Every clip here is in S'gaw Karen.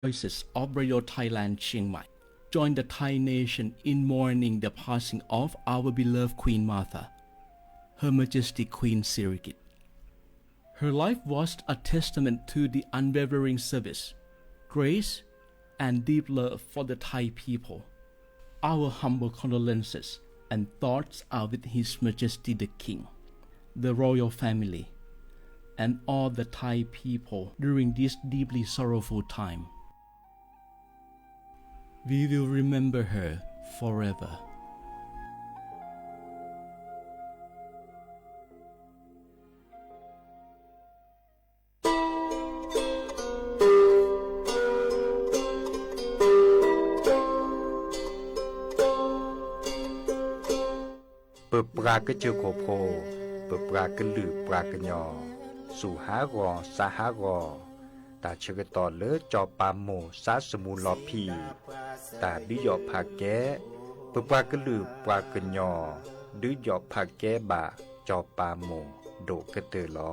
Voices of Radio Thailand Chiang Mai join the Thai nation in mourning the passing of our beloved Queen Mother, Her Majesty Queen Sirikit. Her life was a testament to the unwavering service, grace, and deep love for the Thai people. Our humble condolences and thoughts are with His Majesty the King, the royal family, and all the Thai people during this deeply sorrowful time. We will remember her forever. ပပှၤကစၢၢ်ခိၣ်ဖိ, ပပှၤကလုာ်ပှၤကညီ, စူၢ်ဟးဂီၤ စါဟးဂီၤ, တၢ်ဆၢကတီၢ်လၢစီၤပၤမိၢ်စါစမူလီၤဖံး, တၢ်ဒုးယီၣ်ဖးကဲ, ပပှၤကလုာ်ပှၤကညီ ဒုးယီၣ်ဖးကဲဘၣ်စီၤပၤမိၢ်ဒိၣ်ကတၢၢ်လီၤ.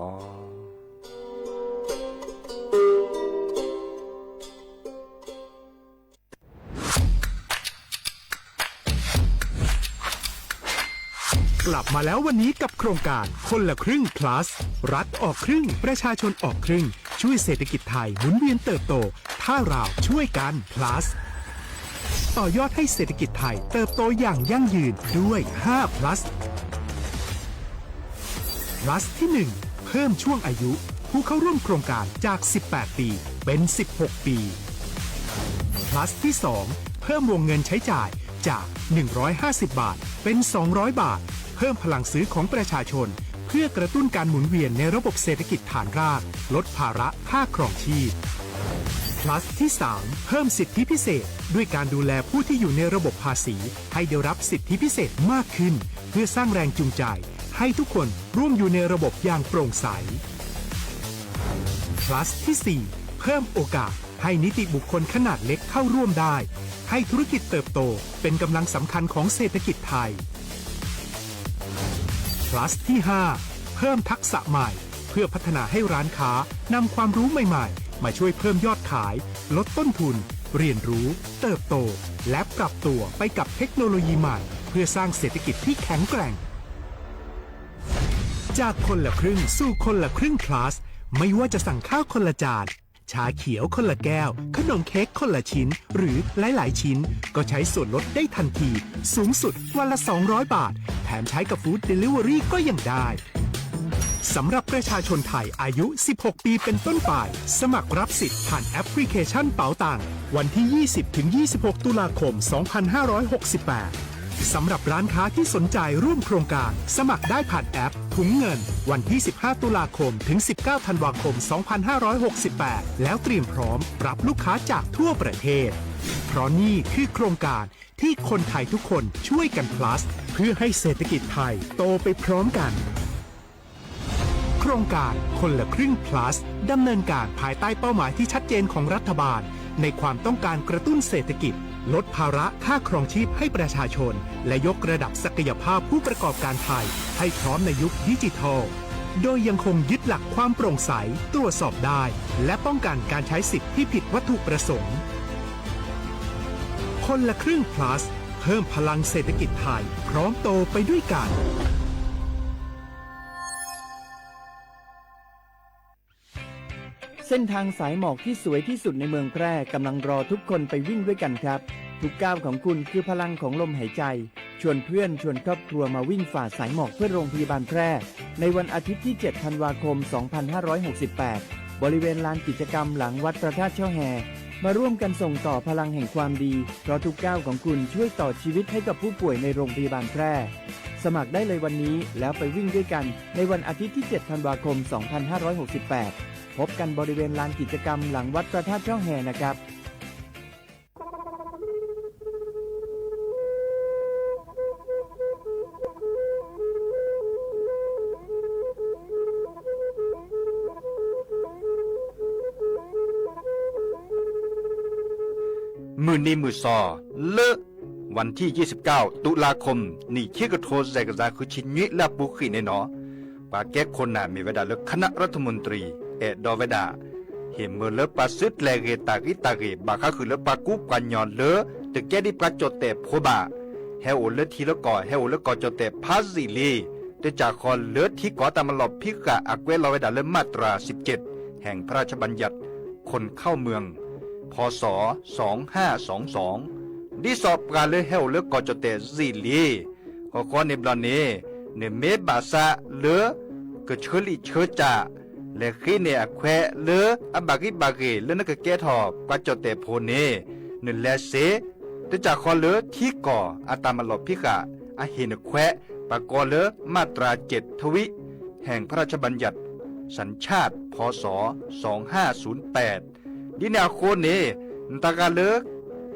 กลับมาแล้ววันนี้กับโครงการคนละครึ่ง plus รัฐออกครึ่ง ประชาชนออกครึ่ง ช่วยเศรษฐกิจไทยหมุนเวียนเติบโต ถ้าเราช่วยกัน plus ต่อยอดให้เศรษฐกิจไทยเติบโตอย่างยั่งยืนด้วย ห้า plus plus ที่ หนึ่ง เพิ่มช่วงอายุผู้เข้าร่วมโครงการจาก สิบแปด ปี เป็น สิบหก ปี plus ที่ สอง เพิ่มวงเงินใช้จ่ายจาก หนึ่งร้อยห้าสิบ บาท เป็น สองร้อย บาท เพิ่มพลังซื้อของประชาชน เพื่อกระตุ้นการหมุนเวียนในระบบเศรษฐกิจฐานราก ลดภาระค่าครองชีพ plus ที่ สาม เพิ่มสิทธิพิเศษ ด้วยการดูแลผู้ที่อยู่ในระบบภาษี ให้ได้รับสิทธิพิเศษมากขึ้น เพื่อสร้างแรงจูงใจ ให้ทุกคนร่วมอยู่ในระบบอย่างโปร่งใส plus ที่ สี่ เพิ่มโอกาสให้นิติบุคคลขนาดเล็กเข้าร่วมได้ ให้ธุรกิจเติบโตเป็นกำลังสำคัญของเศรษฐกิจไทย plus ที่ ห้า เพิ่มทักษะใหม่ เพื่อพัฒนาให้ร้านค้านำความรู้ใหม่ๆ มาช่วยเพิ่มยอดขาย ลดต้นทุน เรียนรู้ เติบโต และปรับตัวไปกับเทคโนโลยีใหม่ เพื่อสร้างเศรษฐกิจที่แข็งแกร่ง จากคนละครึ่งสู่คนละครึ่ง plus ไม่ว่าจะสั่งข้าวคนละจาน ชาเขียวคนละแก้ว ขนมเค้กคนละชิ้น หรือหลายๆ ชิ้น ก็ใช้ส่วนลดได้ทันที สูงสุดวันละ สองร้อย บาท แถมใช้กับ Food Delivery ก็ยังได้ สำหรับประชาชนไทยอายุ สิบหก ปีเป็นต้นไป สมัครรับสิทธิ์ผ่านแอปพลิเคชันเป๋าตัง วันที่ ยี่สิบ ถึง ยี่สิบหก ตุลาคม สองพันห้าร้อยหกสิบแปด สำหรับร้านค้าที่สนใจร่วมโครงการ สมัครได้ผ่านแอปถุงเงิน วันที่ สิบห้า ตุลาคม ถึง สิบเก้า ธันวาคม สองพันห้าร้อยหกสิบแปด แล้วเตรียมพร้อมรับลูกค้าจากทั่วประเทศ เพราะนี่คือโครงการที่คนไทยทุกคนช่วยกัน plus เพื่อให้เศรษฐกิจไทยโตไปพร้อมกัน โครงการคนละครึ่ง plus ดำเนินการภายใต้เป้าหมายที่ชัดเจนของรัฐบาล ในความต้องการกระตุ้นเศรษฐกิจ ลดภาระค่าครองชีพให้ประชาชน และยกระดับศักยภาพผู้ประกอบการไทยให้พร้อมในยุคดิจิทัล โดยยังคงยึดหลักความโปร่งใส ตรวจสอบได้ และป้องกันการใช้สิทธิ์ที่ผิดวัตถุประสงค์ คนละครึ่ง plus เพิ่มพลังเศรษฐกิจไทย พร้อมโตไปด้วยกัน เส้นทางสายหมอกที่สวยที่สุดในเมืองแพร่กำลังรอทุกคนไปวิ่งด้วยกันครับ ทุกก้าวของคุณคือพลังของลมหายใจ ชวนเพื่อนชวนครอบครัวมาวิ่งฝ่าสายหมอกเพื่อโรงพยาบาลแพร่ ในวันอาทิตย์ที่ เจ็ด ธันวาคม สองพันห้าร้อยหกสิบแปด บริเวณลานกิจกรรมหลังวัดพระธาตุช่อแฮ มาร่วมกันส่งต่อพลังแห่งความดี เพราะทุกก้าวของคุณช่วยต่อชีวิตให้กับผู้ป่วยในโรงพยาบาลแพร่ สมัครได้เลยวันนี้แล้วไปวิ่งด้วยกันในวันอาทิตย์ที่ เจ็ด ธันวาคม สองพันห้าร้อยหกสิบแปด พบกันบริเวณลานกิจกรรมหลังวัดพระธาตุช่อแฮนะครับ မုၢ်နံၤမုၢ်သီ လၢ วันที่ ยี่สิบเก้า ตุลาคม နှစ် ခံကထိ စဲးကစၢ် ဃုဆံနွံ လၢအပူၤကွံာ်န့ၣ်နီၤ, ပှၤကဲခိၣ်နၢ်မ့ၢ်ဝဲဒၣ်လၢ คณะรัฐมนตรี အဲၣ်ဒိးဝဲဒၣ် ဟ့ၣ်မၢလၢပှၤစုကျဲၤဂ့ၤတၢ်ဂံၢ်တၢ်ဂ့ၤ ဘၣ်ဃးဃုာ်လၢပှၤကူပှၤကညီလၢ တကဲဒ်ပှၤကၠီၣ်တဲၣ်ဖိဘၣ်, ဟဲအိၣ်လၢထံလၢကီၢ် ဟဲအိၣ်လၢကီၢ်ကၠီၣ်တဲၣ်ဖးယံာ်လံ, တစၢ်ဃီလၢထံကီၢ်တၢ်မၤလီၢ်ဖံးဃာ်အကွဲးလီၤဝဲဒၣ်လၢ มาตราสิบเจ็ด แห่งพระราชบัญญัติคนเข้าเมือง พ.ศ. สองห้าสองสอง ဒ်သိးပှၤလၢဟဲအိၣ်လၢကီၢ်ကၠီၣ်တဲၣ်ယံာ်လံ ဃီဃီန့ၣ်ဘျီန့ၣ် နမ့ၢ်ဘၣ်ဆၣ်လၢ ကဆၢလံာ်ဆၢစၢ် လဲၤဃ့န့ၢ်အခွဲးလၢအဘၣ်ဂံၢ်ဘၣ်ဂ့ၤ လၢနကကဲထီၣ်ပှၤကၠီၣ်တဲၣ်ဖိန့ၣ် နလဲၤစ့ တစၢ်ဃီလၢထံကီၢ်အတၢ်မၤလီၢ်ဖံးဃာ် အဟ့ၣ်နခွဲး ပှၤကိးလၢ มาตราเจ็ดทวี แห่งพระราชบัญญัติสัญชาติ พ.ศ. สองห้าศูนย์แปด ဒ်န့ၣ်အဃိန့ၣ် နတၢ်ဂၤလၢ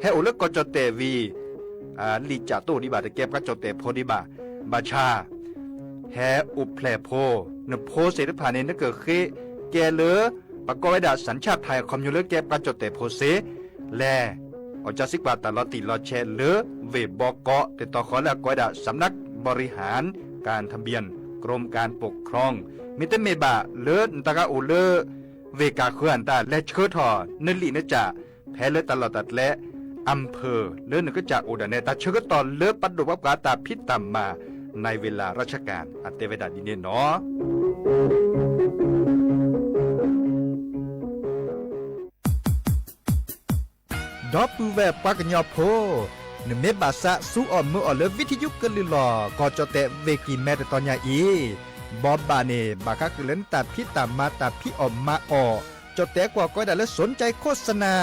ဟဲအိၣ်လၢကီၢ်ကၠီၣ်တဲၣ်ဝံၤ လံာ်ကၠးတအိၣ်ဒံးဘၣ် တကဲပှၤကၠီၣ်တဲၣ်ဖိဒံးဘၣ်, ဘၣ်ဆၣ် ဟဲအိၣ်ဖျဲၣ်ဖိ နဖိသ့ၣ်တဖၣ်န့ၣ် နကဃ့ကဲလၢ ပကိးဝဲဒၣ် สัญชาติไทย အခီပညီလၢကဲပှၤကၠီၣ်တဲၣ်ဖိစ့ လဲၤ အီၣ်ကၠါစံးကွၢ်တၢ်လီၤတံၢ်လီၤဆဲးလၢ ဝ့ၢ်ဘီကီး တတီၤဃီလၢအကိးဝဲဒၣ် สำนักบริหารการทะเบียนกรมการปกครอง မ့တမ့ၢ်ဘၣ်လၢနတၢ်ဂၤအိၣ်လၢ ဝ့ၢ်ကၢ်ဃၢၤအတၢ် လဲၤဆှၢထီၣ်နလံာ်နကၠး ဖဲလၢတၢ်လီၢ်တၢ်ကျဲ อำเภอ လၢနကစၢ်အိၣ်ဒၣ်နဲ တၢ်ဆၢကတီၢ်လၢပဒိၣ်ပှၤပှၤတၢ်ဖံးတၢ်မၤ ในเวลาราชการ အတဲဝဲဒၣ်ဒ်န့ၣ်နီၤ. ဒီပုၢ်ဝဲၢ်ပှၤကညီဖိ, နမ့ၢ်ဘၣ်ဆၣ်ဆူအီၣ်မၢအီၣ်လၢ ဝံထံယူကလုၢ်လီၤ ကီၢ်ကၠီၣ်တဲၣ်ဝ့ၢ်ကံၢ်မဲတတီၤညါအံၤ, ဘီဘၣ်န့ၣ် ဘၣ်ဃးဃုာ်လၢနတၢ်ဖံးတၢ်မၤတၢ်ဖံးအီၣ်မၤအီၣ်, ကၠီၣ်တဲၣ်ကွီၢ်ကိးဝဲဒၣ်လၢ สนใจโฆษณา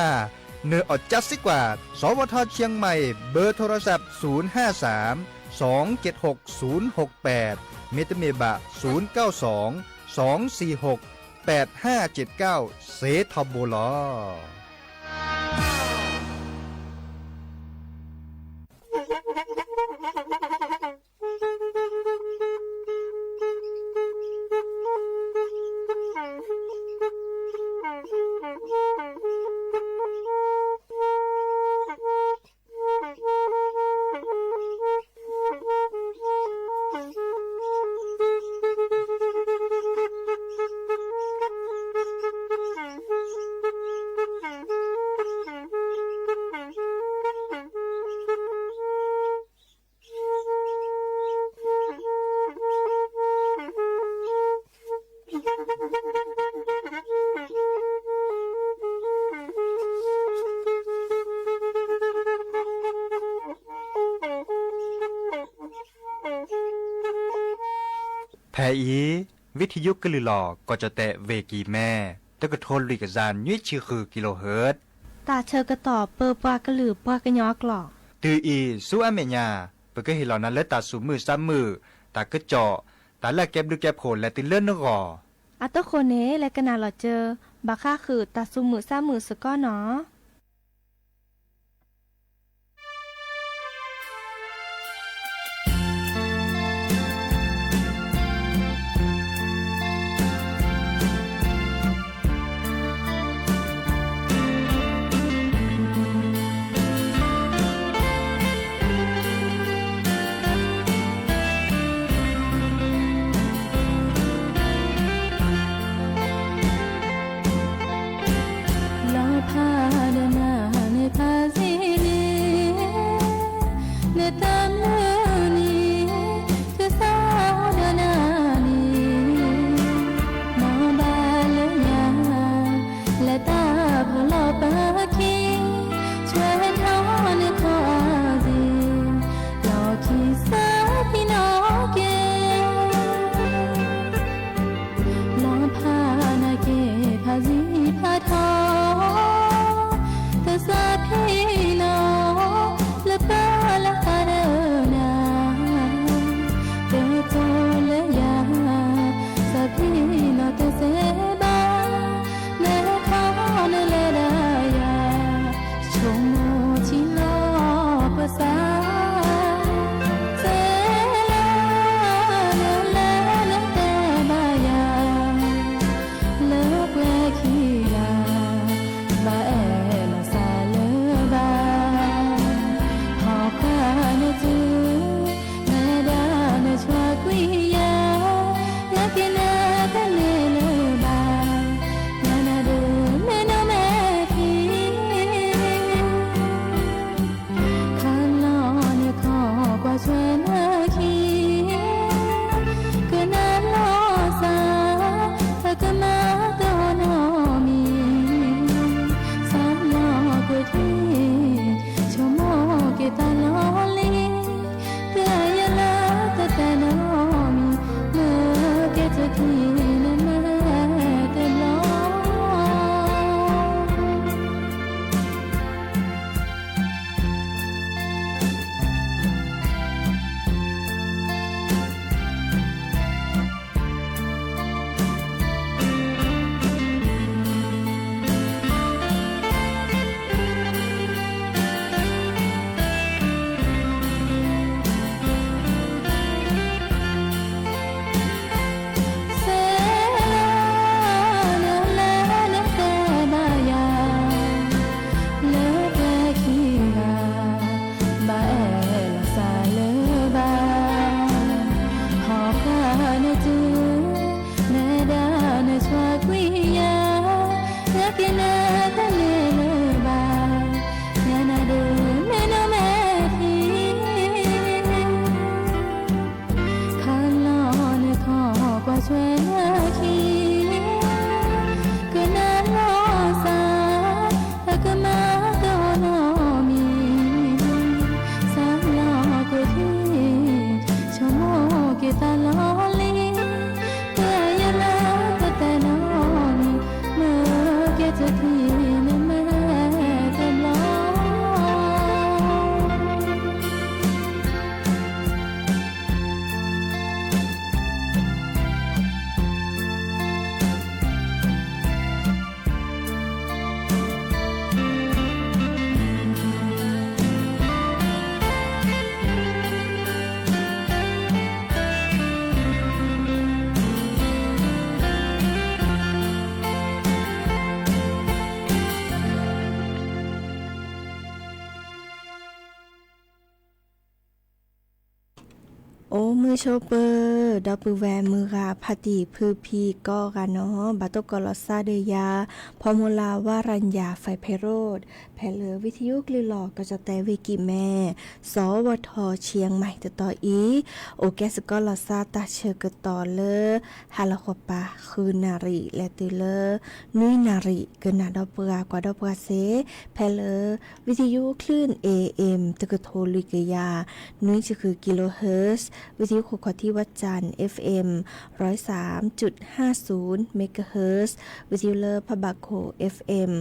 နအီၣ်ကၠါစံးကွၢ် สวท เชียงใหม่ เบอร์โทรศัพท์ ศูนย์ห้าสาม สองเจ็ดหก ศูนย์หกแปด မ့တမ့ၢ်ဘၣ် ศูนย์เก้าสอง สองสี่หก แปดห้าเจ็ดเก้า စ့ထီဘိလီၤ. ဖဲအံၤ ဝံထံယူကလုၢ်လီၤ ကီၢ်ကၠီၣ်တဲၣ်ဝ့ၢ်ကံၢ်မဲ တကထိလွံၢ်ကယၤနွံဆံဃု kilohertz တၢ်ဆၢကတီၢ်ပၢပှၤကလုာ်ပှၤကညီကျိာ်. တုၤအံၤဆူအမဲာ်ညါ ပကဟ့ၣ်လီၤနၤလၢတၢ်သူၣ်မုာ်သးမုာ်, တၢ်ကစီၣ်, တၢ်လၢအကဲဘျုးကဲဖှိၣ်လဲၤတုၤလၢနဂီၢ်. အတဃိန့ၣ် လဲၤကနၣ်လီၤစၢၤ ဘၣ်ဃးဃုာ်တၢ်သူၣ်မုာ်သးမုာ်စ့ၢ်ကီးနီၤ. လီၤဖး အိၣ်မုာ်ဆိးပၢၤ ဒီပုၢ်ဝဲၢ်မုၢ်ဂၤဖါတံၢ်ဖုဖံကိးဂၤနီၣ်, ဘၣ်တံာ်ကီးလိာ်သးဒီးယၤ ဖီမူလၢ ဝါရံယၤ ဖဲဖဲရိၣ်, ဖဲလၢဝံသယုကလုၢ်လီၢ် ကီၢ်ကၠီၣ်တဲၣ်ဝ့ၢ်ကံၢ်မဲ စီၤဝီၤထီၣ်ဆံၣ်ယဲၢ်မံၣ်တတီၤအံၤ, အိၣ်ကဲစ့ၢ်ကီးလိာ်သးတၢ်ဆၢကတီၢ်လၢ ဟါလီၤဃီၤပၤဃုနၣ်ရံၣ် လဲၤတုၤလၢ နွံနၣ်ရံၣ် ကနၣ်ဒီးပှၤကွၢ်ဒီးပှၤစ့ၢ်, ဖဲလၢ ဝံသယုကလုၢ် เอเอ็ม တကထိလွံၢ်ကယၤ နွံဆံဃု kilohertz, ဝံသယုခိၣ်ခီၣ်ထံးဝးစၣ် เอฟเอ็ม ร้อยสามจุดห้าศูนย์ megahertz, ဝံသယုလၢဖးဘၣ်ခိၣ် เอฟเอ็ม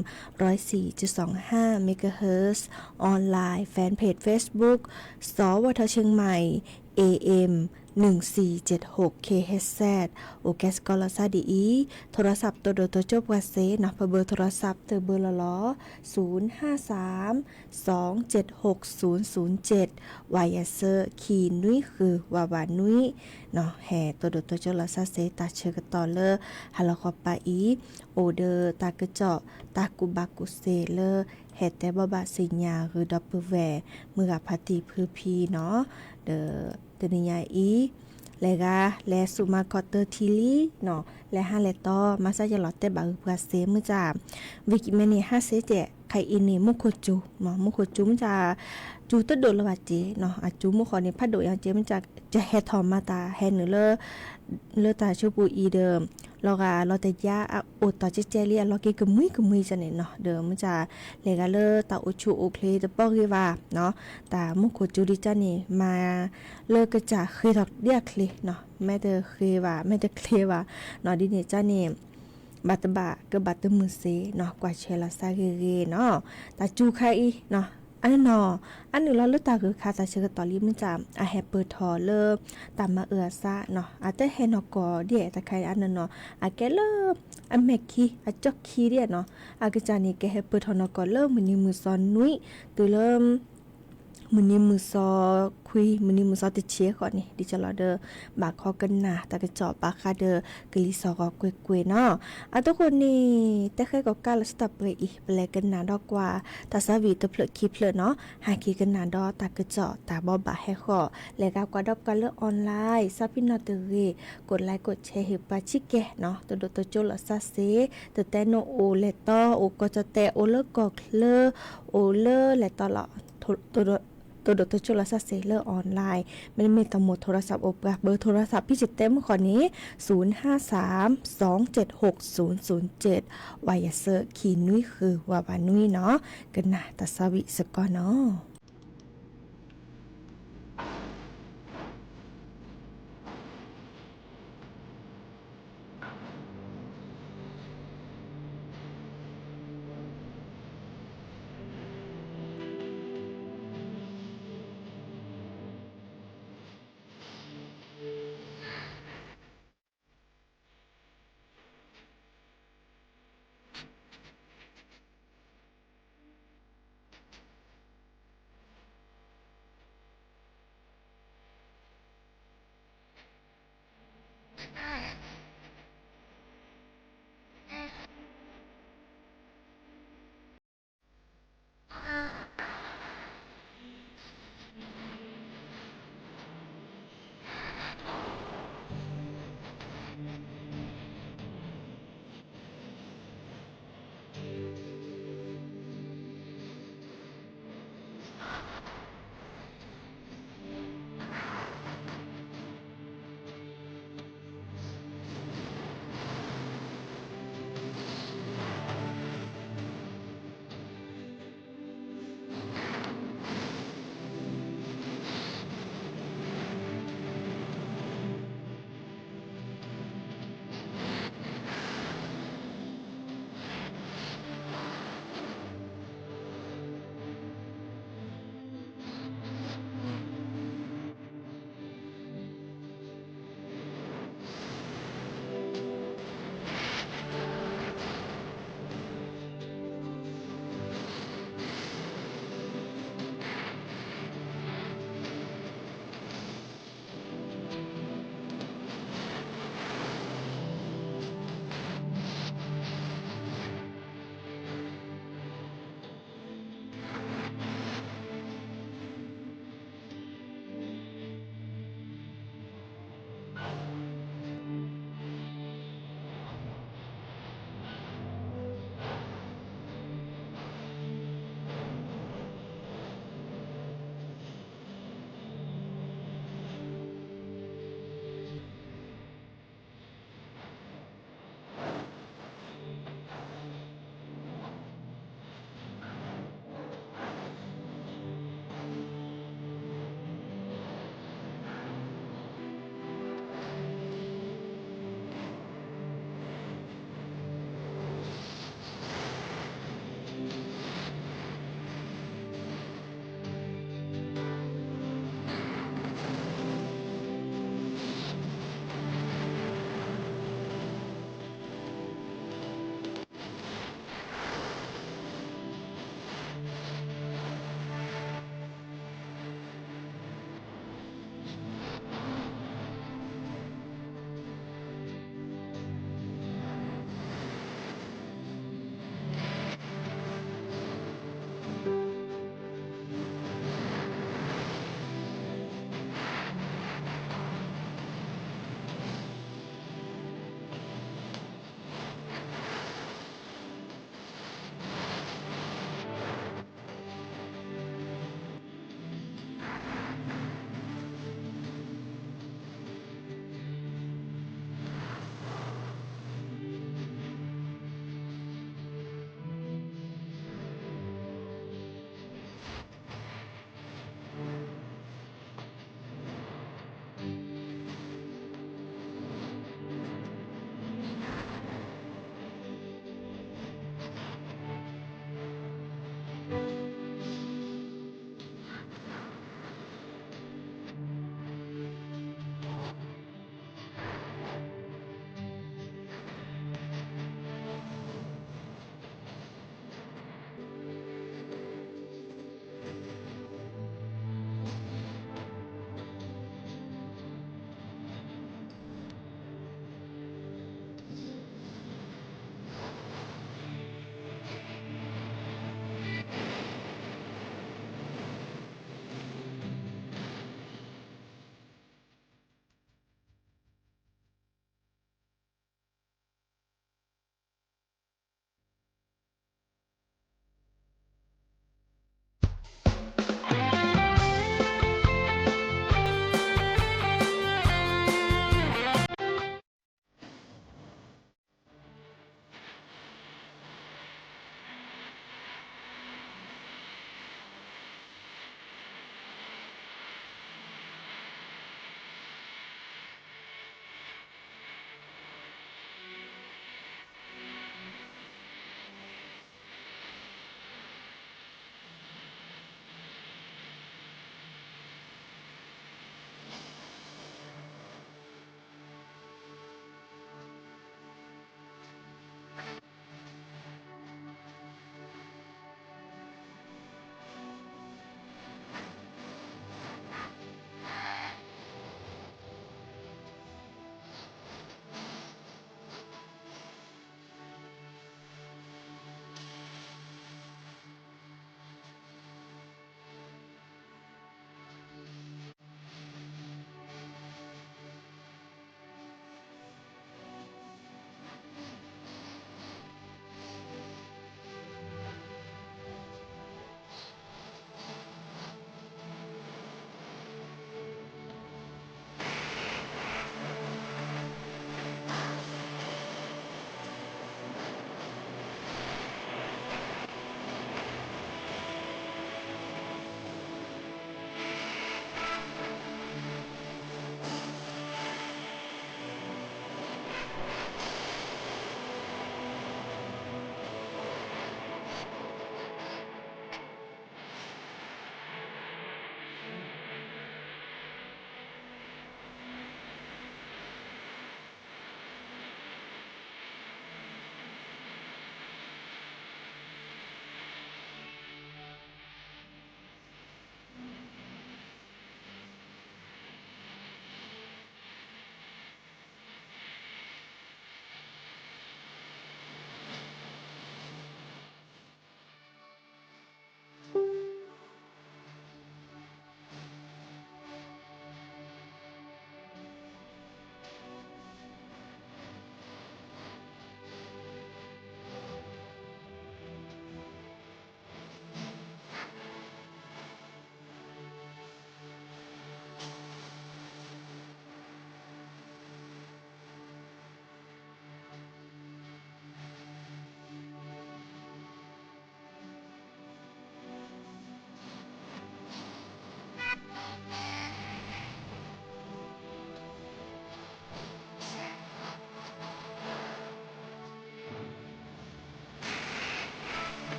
ร้อยสี่จุดสองห้า megahertz, online fanpage Facebook စီၤဝီၤထီၣ်ဆံၣ်ယဲၢ်မံၣ် เอเอ็ม หนึ่งสี่เจ็ดหก เคเอชเซด အိၣ်ကဲစ့ၢ်ကီးလိာ်သးဒ်အံၤ, โทรศัพท์ တိၢ်ဒိၣ်တိၢ်ကၠိပှၤစ့ၢ်နီၣ်, ဖဲဘၢၣ် โทรศัพท์ တဘၢၣ်လီၤလီၤ, ศูนย์ห้าสาม สองเจ็ดหกศูนย์ศูนย์เจ็ด ဝးယဲၢ်ဆၢခံ နွံဃု ဝးဝးနွံ, ဟဲတိၢ်ဒိၣ်တိၢ်ကၠိလိာ်သးစ့ၢ် တၢ်ဆၢကတီၢ်လၢ ဟါလီၤဃီၤပၤအံၤ, အိၣ်ဒီးတၢ်ကစီၣ် တၢ်ကူၣ်ဘၣ်ကူၣ်သ့လၢ ဟဲတဲဘၣ်ဘၣ်သ့ၣ်ညါဂ့ၤဒီပုၢ်ဝဲၢ် မုၢ်ဂၤဖါတံၢ်ဖုဖံနီၣ်, ဒီး တနံၤညါအံၤ လဲၤဂၤ လဲၤဆူၣ်မၤခီၣ်တၢၢ်ထံလံနီၣ်, လဲၤဟါလဲၤတီ မၤစၢ်ယလီၤတဲာ်ဘၣ်ဂ့ၤပှၤစ့ၢ် မုၢ်စၢ်, ဝံၤကံၢ်မဲန့ၣ် ဟါစ့ၢ်ကဲး ခဲအံၤန့ၣ် မူခိၣ်စူၤ, မူခိၣ်စူၤ မုၢ်စၢ်, စူၤတဒိၣ်လၢၤဘၣ်စ့ၢ်နီၣ်, အစူၤမူခိၣ်န့ၣ် ဖးဒိၣ်ယါစ့ၢ် မုၢ်စၢ်, ကဟဲထီၣ်မၤတၢ်ဟဲနုာ်လၢ လၢတၢ်ဆိပူၤအံၤဒီး လီၤဂာ်လီၤတယါ အအိၣ်တီၢ်ကဲကဲလံ အလီၤက့ၤကမှံကမှံစ့ၢ်န့ၣ်နီၣ်, ဒီးမုၢ်စၢ် လဲၤဂၤလၢတၢ်အိၣ်ဆူၣ်အိၣ်ချ့တပီၢ်ဂ့ၤဘၣ်, တၢ်မူခိၣ်စူၤဒ်ကၢ်န့ၣ် မၤလၢကစၢ်ဃ့ထီၣ်ဒ်အချ့နီၣ်, မ့ၢ်တဃ့ဘၣ် မ့ၢ်တချ့ဘၣ်နီၣ်, ဒ်န့ၣ်ကၢ်န့ၣ် ဘၣ်တဘၣ်ကဘၣ်တမုာ်စ့ၢ်နီၣ်, ကွၢ်ဆၢလီၤသးဂ့ၤဂ့ၤနီၣ်, တၢ်စူၤခါအံၤနီၣ်, အနီၣ်, အနုာ်လီၤလၢတၢ်ဂုၤခါသးဆၢကတီၢ်လံ မုၢ်စၢ်, အဟဲပၢၢ်ထီၣ်လၢ တၢ်မၤအၢအသးနီၣ်, အတဟဲနီၢ်ကီၢ်ဒ်တခါအံၤ အနီၣ်နီၣ်, အကဲလၢ အမဲာ်ခံ အကၠီၣ်ခံဒ်နီၣ်, အကစၢ်န့ၣ် ကဟဲပၢၢ်ထီၣ်နီၢ်ကီၢ်လၢမုၢ်နံၤမုၢ်သီနွံ တုၤလၢ မုၢ်နံၤမုၢ်သီခွံ မုၢ်နံၤမုၢ်သီတဆံဃိးန့ၣ် ဒ်ကၢ်လီၤဒီး ဘၣ်ခီကနၣ်တၢ်ကစီၣ်ဘၣ်ဃးဒီး ကလံၤစိးကီၢ်ကွ့ၢ်ကွ့ၢ်နီၣ်, အတဃိန့ၣ် တဲဃဲကီးကါလီၤစတၢ်ပှဲၤအံၤ ပလဲၤကနၣ်ဒီးကွၢ် တၢ်သးဝံၣ်တဖျၢၣ်ခံဖျၢၣ်နီၣ်, ဟဲက့ၤကနၣ်ဒီးတၢ်ကစီၣ်တၢ်ဘိးဘၣ်ဟဲဃီ, လဲၤဂၤကွၢ်ဒီးပှၤလၢ online စးဖံနီၣ်တဂ့ၤ, ကိးlikeကိးshareဟ့ၣ်ပှၤဆံးကဲနီၣ်, တိၢ်ဒိၣ်တိၢ်ကၠိလိာ်သးစ့ၢ်, တတဲနအိၣ်လဲၤတီ အိၣ်ကီၢ်ကၠီၣ်တဲၣ် အိၣ်လၢကီၢ်ချၢ အိၣ်လၢလဲၤတီလီၤ တိၢ်ဒိၣ်တိၢ်ကၠိလိာ်သးစ့ၢ်လၢ online, မ့တမ့ၢ်တၢ်မိၣ် โทรศัพท์ အိၣ်ပှၤ เบอร์ โทรศัพท์ ဖဲယတဲမုၢ်ဃီန့ၣ် ศูนย์ห้าสามสองเจ็ดหกศูนย์ศูนย์เจ็ด ဝးယဲၢ်ဆၢခံ နွံဃု ဝးဝးနွံနီၣ်, ကနၣ်တၢ်သးဝံၣ်စ့ၢ်ကီးနီၣ်.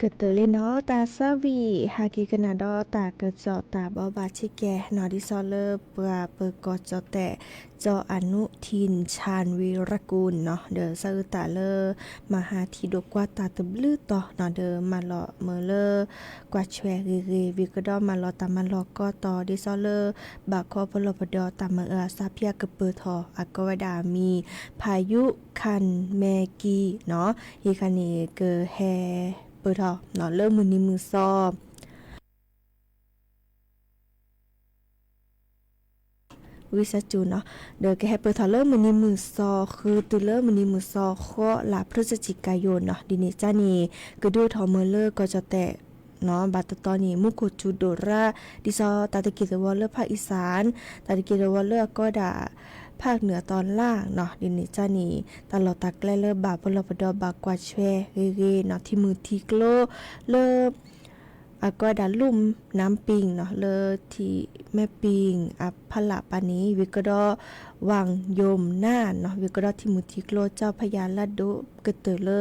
ကတၢၢ်လံနီၤ တၢ်သးဝံၣ် ဟဲက့ၤကနၣ်ဒီးတၢ်ကစီၣ်တၢ်ဘိးဘၣ်ဆ့ကဲနီၤ ဒ်သိးလၢပှၤပၢၤကီၢ်ကၠီၣ်တဲၣ် ကၠီၣ်အနူထံၣ် ဆၣ်ဝံရကူၣ်နီၤ ဒီးစးအုးတၢ်လၢ မဟါထံဒိၣ်ကွၢ်တၢ်တဘျုးတီၤနီၤ ဒီးမၤလီၤမၢလၢ ကွၢ်ဆွဲဂ့ၤဂ့ၤ ဝံၤကဒီးမၤလီၤတၢ်မၤလီၢ်ကီတီၤ ဒ်သိးလၢ ဘၣ်ခီပလီၢ်ပဒီးတၢ်မၤအၢအသးဖဲအကပၢၢ်ထီၣ် အကိးဝဲဒၣ်အမံၤ ဖးယူၣ်ခၣ်မဲကံနီၤ အံၤခါန့ၣ် ကဟဲပၢၢ်ထီၣ်နီၤ လၢမုၢ်နံၤမုၢ်သီ ဝံသးစူၤနီၤ ဒီးကဟဲပၢၢ်ထီၣ်လၢမုၢ်နံၤမုၢ်သီ ဃုတုၤလၢမုၢ်နံၤမုၢ်သီ ဃိးလါ พฤศจิกายนနီၤ ဒ်န့ၣ်ကန့ၣ် ကဒုးအိၣ်ထီၣ်မၢလၢကီၢ်ကၠီၣ်တဲၣ်နီၤ ဘၣ်တတီၤန့ၣ် မူခိၣ်စူၤဒိၣ်ရၣ် ဒ်သိးတၢ်တက့ၢ်တဝီလၢ ภาคอีสาน တၢ်တက့ၢ်တဝီလၢအကိးဝဲဒၣ် ภาคเหนือตอนล่างနီၤ ဒ်န့ၣ်ကန့ၣ် တၢ်လီၢ်တၢ်ကျဲလၢဘၣ်ပလီၢ်ပဒီးဘၣ်ကွၢ်ဆွဲဂ့ၤဂ့ၤနီၤ ထံမုၢ်ထံကျိ လၢ အကိးဝဲဒၣ် ลุ่มน้ำปิงနီၤ လၢထံမဲၣ်ပံၣ်အဖီလာ်ပၤန့ၣ် ဝံၤကဒီး วังยมนาถနီၤ ဝံၤကဒီးထံမုၢ်ထံကျိ เจ้าพระยา လၢဒိၣ်ကတၢၢ်လၢ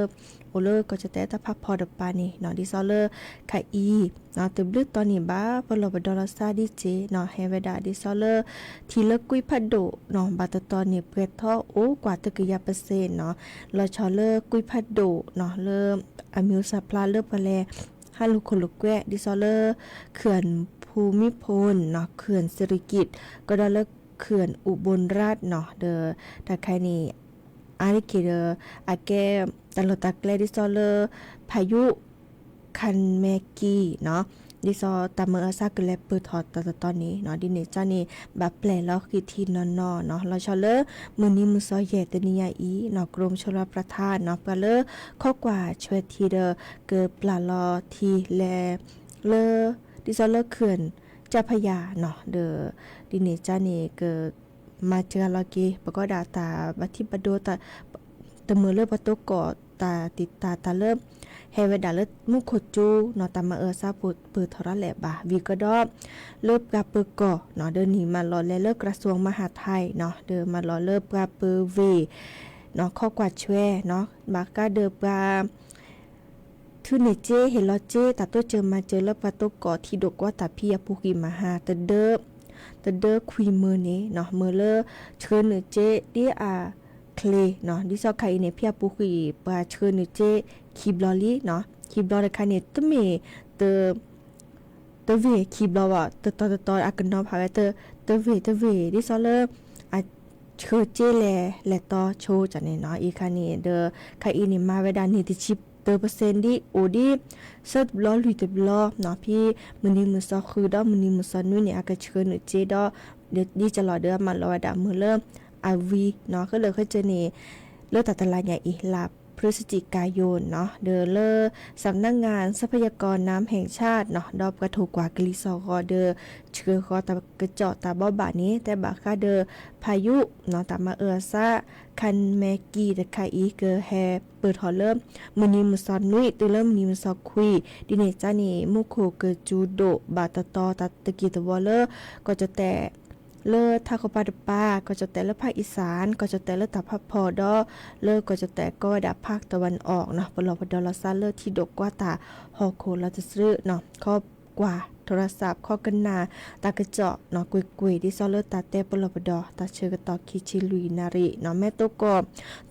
အိၣ်လၢကီၢ်ကၠီၣ်တဲၣ်တၢ်ဖးဖီတပၤန့ၣ်နီၤ ဒ်သိးလၢ ခါအံၤ တဘျုးတီၤန့ၣ်ဘၣ် ပလီၢ်ပဒီးလီၤသးဒ်စ့ၢ်နီၤ ဟဲဝဲဒၣ်ဒ်သိးလၢ ထံလၢကွံဖးဒိၣ်နီၤ ဘၣ်တတီၤန့ၣ် ပှဲၤထီၣ်အိၣ်ကွၢ်တကယၤပစ့ၣ်နီၤ လီၤဆီလၢကွံဖးဒိၣ်နီၤ လၢ အမံၤစၢ်ဖျါလၢပှၤလဲၤ ဟးလိာ်ခိၣ်လိာ်ကွဲ ဒ်သိးလၢ เขื่อนภูมิพลနီၤ เขื่อนสิริกิติ์ ကဒီးလၢ เขื่อนอุบลราชနီၤ ဒီးတၢ်ခါအံၤန့ၣ် အါတက့ၢ်ဒီး အကဲ တၢ်လီၢ်တၢ်ကျဲဒ်သိးလၢ พายุ ခၣ်မဲကံနီၤ ဒ်သိးတၢ်မၤအၢအသးကလဲၤပၢၢ်ထီၣ်တၢ်တတီၤန့ၣ်နီၤ ဒ်န့ၣ်ကန့ၣ် ဘၣ်ပျဲၢ်လီၤဃံးထံနီၢ်နီၢ်နီၤ လီၤဆီလၢ မုၢ်နံၤမုၢ်သီယဲၢ်တနံၤညါအံၤနီၤ กรมชลประทานနီၤ ပှၤလၢ ခီကွၢ်ဆွဲထံဒီး ကပျၢ်လီၤထံလဲၤ လၢ ဒ်သိးလၢ เขื่อนเจ้าพระยาနီၤ ဒီး ဒ်န့ၣ်ကန့ၣ် က မၤစှၤလီၤက့ၤ ပကိးဒၣ်တၢ်ဘၣ်ထံဘၣ်ဒိ တမုာ်လၢပှၤတိကိးတၢ်တံာ်တာ်တၢ်လၢ ဟဲဝဲဒၣ်လၢမူခိၣ်စူၤနီၤ တၢ်မၤအၢအသးပၢၢ်ထီၣ်ဒၣ်လဲာ်ဘၣ် ဝံၤကဒီး လၢပှၤပၢၤကီၢ်နီၤ ဒီးနံၣ်မၤလီၤလဲၤလၢ กระทรวงมหาดไทยနီၤ ဒီးမၤလီၤလၢပှၤပၢၤဝ့ၢ်နီၤ ခီကွၢ်ဆွဲနီၤ ဘၣ်ဃးဒီးပှၤ ထုးန့ၢ်စ့ ဟ့ၣ်လီၤစ့ တၢ်တိစၢၤမၤစၢၤလၢပှၤတိကိးထံဒိၣ်ကွၢ်တၢ်ဖံအပူၤဃံးမဟါ တဒၢ တဒၢခွံမုၢ်န့ၣ်နီၤ မုၢ်လၢ ဆှၢနုာ်စ့ဒ်အချ့နီၤ ဒ်သိးခါအံၤန့ၣ် ဖံအပူၤဃံး ပှၤဆှၢနုာ်စ့ခံဘျီလံနီၤ ခံဘျီတခါန့ၣ် တမ့ၢ်တ တဝ့ၢ်ခံဘျီဘၣ် တတီၤတတီၤအကနီၤဖးဝဲ တဝ့ၢ်တဝ့ၢ် ဒ်သိးလၢ အဆှၢစ့လဲၤ လဲၤတီဆိကန့ၣ်နီၤ အံၤခါန့ၣ်ဒီး ခါအံၤန့ၣ် မၤဝဲဒၣ်န့ၣ်တဆံတၢပစ့ၣ်ဒ် အိၣ်ဒ် သၢတဘျီလွံၢ်တဘျီနီၤ ဖဲမုၢ်နံၤမုၢ်သီဃုာ်ဒီး မုၢ်နံၤမုၢ်သီနွံန့ၣ် အကဆှၢနုာ်စ့ဒီး ဒ်ကလီၤဒီး အမၤလီၤဝဲဒၣ်မုၢ်လၢ အဝံၤနီၤ ဃဲလၢာ်ဃဲစၢၤန့ၣ် လၢတၢ်တလါညါအံၤ လါ พฤศจิกายนနီၤ ဒီးလၢ สำนักงานทรัพยากรน้ำแห่งชาติနီၤ ဒီးပှၤထိၣ်ကွၢ်ကလံၤစိးဂီၤဒီး ဆှၢဃီၤတၢ်ကစီၣ်တၢ်ဘိးဘၣ်န့ၣ် တဲဘၣ်ဃးဒီး พายุနီၤ တၢ်မၤအၢအသး ခၣ်မဲကံတခါအံၤ ကဟဲပၢၢ်ထီၣ်လၢ မုၢ်နံၤမုၢ်သီနွံ တုၤလၢမုၢ်နံၤမုၢ်သီခွံ ဒ်န့ၣ်ကန့ၣ် မူခိၣ်ကစူၤဒိၣ်ဘၣ်တတီၤ တၢ်တက့ၢ်တဝီလၢ ကီၢ်ကၠီၣ်တဲၣ် လၢထးခီပၤတပၤ ကီၢ်ကၠီၣ်တဲၣ်လၢ ภาคอีสาน ကီၢ်ကၠီၣ်တဲၣ်လၢတၢ်ဖးဖီဒီး လၢကီၢ်ကၠီၣ်တဲၣ်ကိးဝဲဒၣ် ภาคตะวันออกနီၤ ပလီၢ်ပဒီးလီၤသးလၢထံဒိၣ်ကွၢ်တၢ်ဟီၣ်ခိၣ်လီၤတစှၤနီၤ ခီကွၢ် โทรศัพท์ ခီကနၣ်တၢ်ကစီၣ်နီၤ ကွ့ၢ်ကွ့ၢ် ဒ်သိးလၢတၢ်တဲပလီၢ်ပဒီး တၢ်ဆၢကတီၢ်ခံဆံလွံၢ်နၣ်ရံၣ်နီၤ မ့ၢ်တိကိး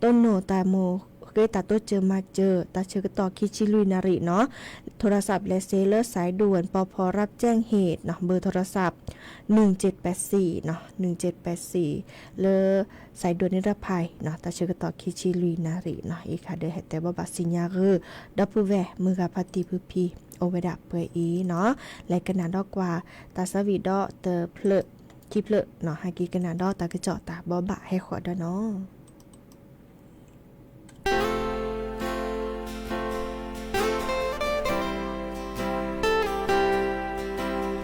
တိၢ်နီၣ်တၢ်မိၣ်ဃ့တၢ်တိစၢၤမၤစၢၤ တၢ်ဆၢကတီၢ်ခံဆံလွံၢ်နၣ်ရံၣ်နီၤ โทรศัพท์ လဲၤစ့လၢ สายด่วน ปภ รับแจ้งเหตุနီၤ เบอร์โทรศัพท์ หนึ่งเจ็ดแปดสี่နီၤ หนึ่งเจ็ดแปดสี่ လၢ สายด่วนนิรภัยနီၤ တၢ်ဆၢကတီၢ်ခံဆံလွံၢ်နၣ်ရံၣ်နီၤ အံၤခါဒီးဟဲတဲဘိးဘၣ်စံညါဂုာ် ဒီပုၢ်ဝဲၢ်မုၢ်ဂၤဖါတံၢ်ဖုဖံ အိၣ်ဝဲဒၣ်ပှဲၤအံၤနီၤ လဲၤကနၣ်ဒီးကွၢ် တၢ်သးဝံၣ်ဒီးတဖျၢၣ်ခံဖျၢၣ်နီၤ ဟဲက့ၤကနၣ်ဒီးတၢ်ကစီၣ်တၢ်ဘိးဘၣ်ဟဲဃီၤဒ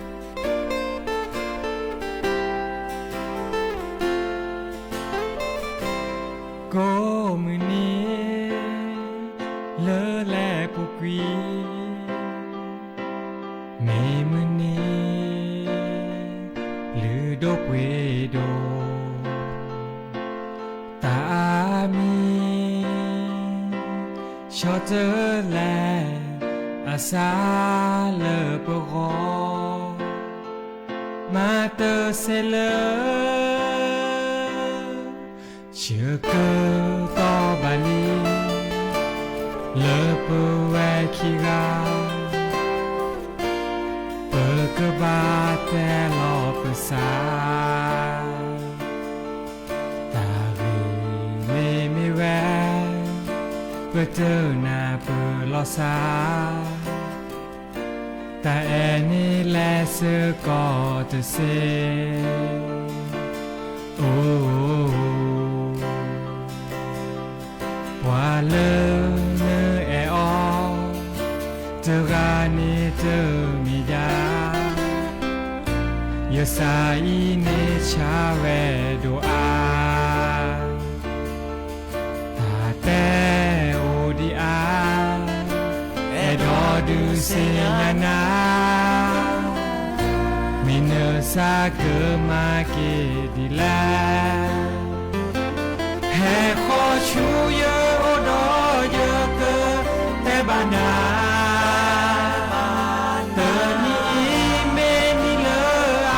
ီးနီၤ ကိးမုၢ်နံၤ လၢလဲၤပူၤကွံာ် မ့ၢ်မုၢ်နံၤ လုၢ်ဒိၣ်ပှ့ၤဒိၣ် တၢ်အါမံၤ ဆီတလဲၣ် အစၢ်လၢပဂီၢ် မၤတၢ်စဲးလၢ ဆၢကတီၢ်ဘၣ်လံ လၢပဝဲခံဂၤ ပကဘၣ်တဲလီၤပသး တၢ်ဂ့ၢ်မ့မ့ၢ်ဝဲ ပတနၢ်ပၢၢ်လီၤစၢ် တၢ်အဲၣ်န့ၣ်လဲၤစ့ၢ်ကီးတစ့ၢ် အိ ပှၤလၢနအဲၣ်အီၤ တဂၤန့ၣ်တမ့ၢ်ဒၣ် ယစၢ်အံၤန့ၣ်ဆါဝဲဒိၣ်အါ တၢ်တဲအိၣ်ဒံးအါ အဲၣ်ဒိးဒုးသ့ၣ်ညါနၤ မ့ၢ်နသးကမၤက့ၤဒ်လဲၣ် ဟဲဃီဆူယအိၣ်ဒီးယကတဲဘၣ်နၤ တနံၤအံၤမ့ၢ်နံၤလၢအ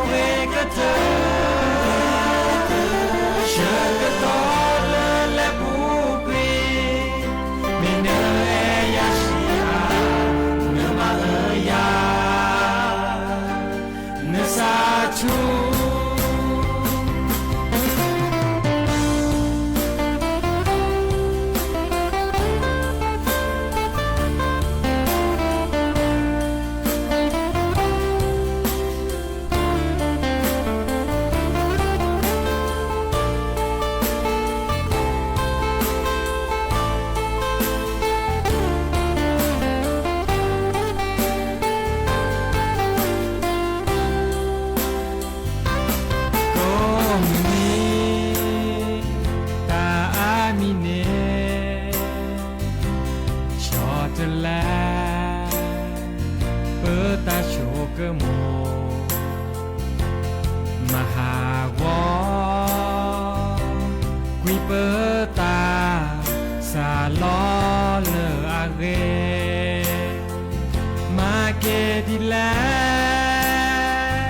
ဝဲကတၢၢ် ဆၢကတီၢ်လၢလဲၤပူၤကွံာ် မ့ၢ်နအဲၣ်ယၤဆံးဧါ နမၤအၢယၤ နသးဆူ ကိးမုၢ်နံၤ တၢ်အါမံၤန့ၣ် ဆီတလဲ ပတၢ်ဆိကမိၣ် မၤဟးဂီၤ ကွံာ်ပတၢ်စၢ်လီၤလၢအဂ့ၤ မၤက့ၤဒ်လဲၣ်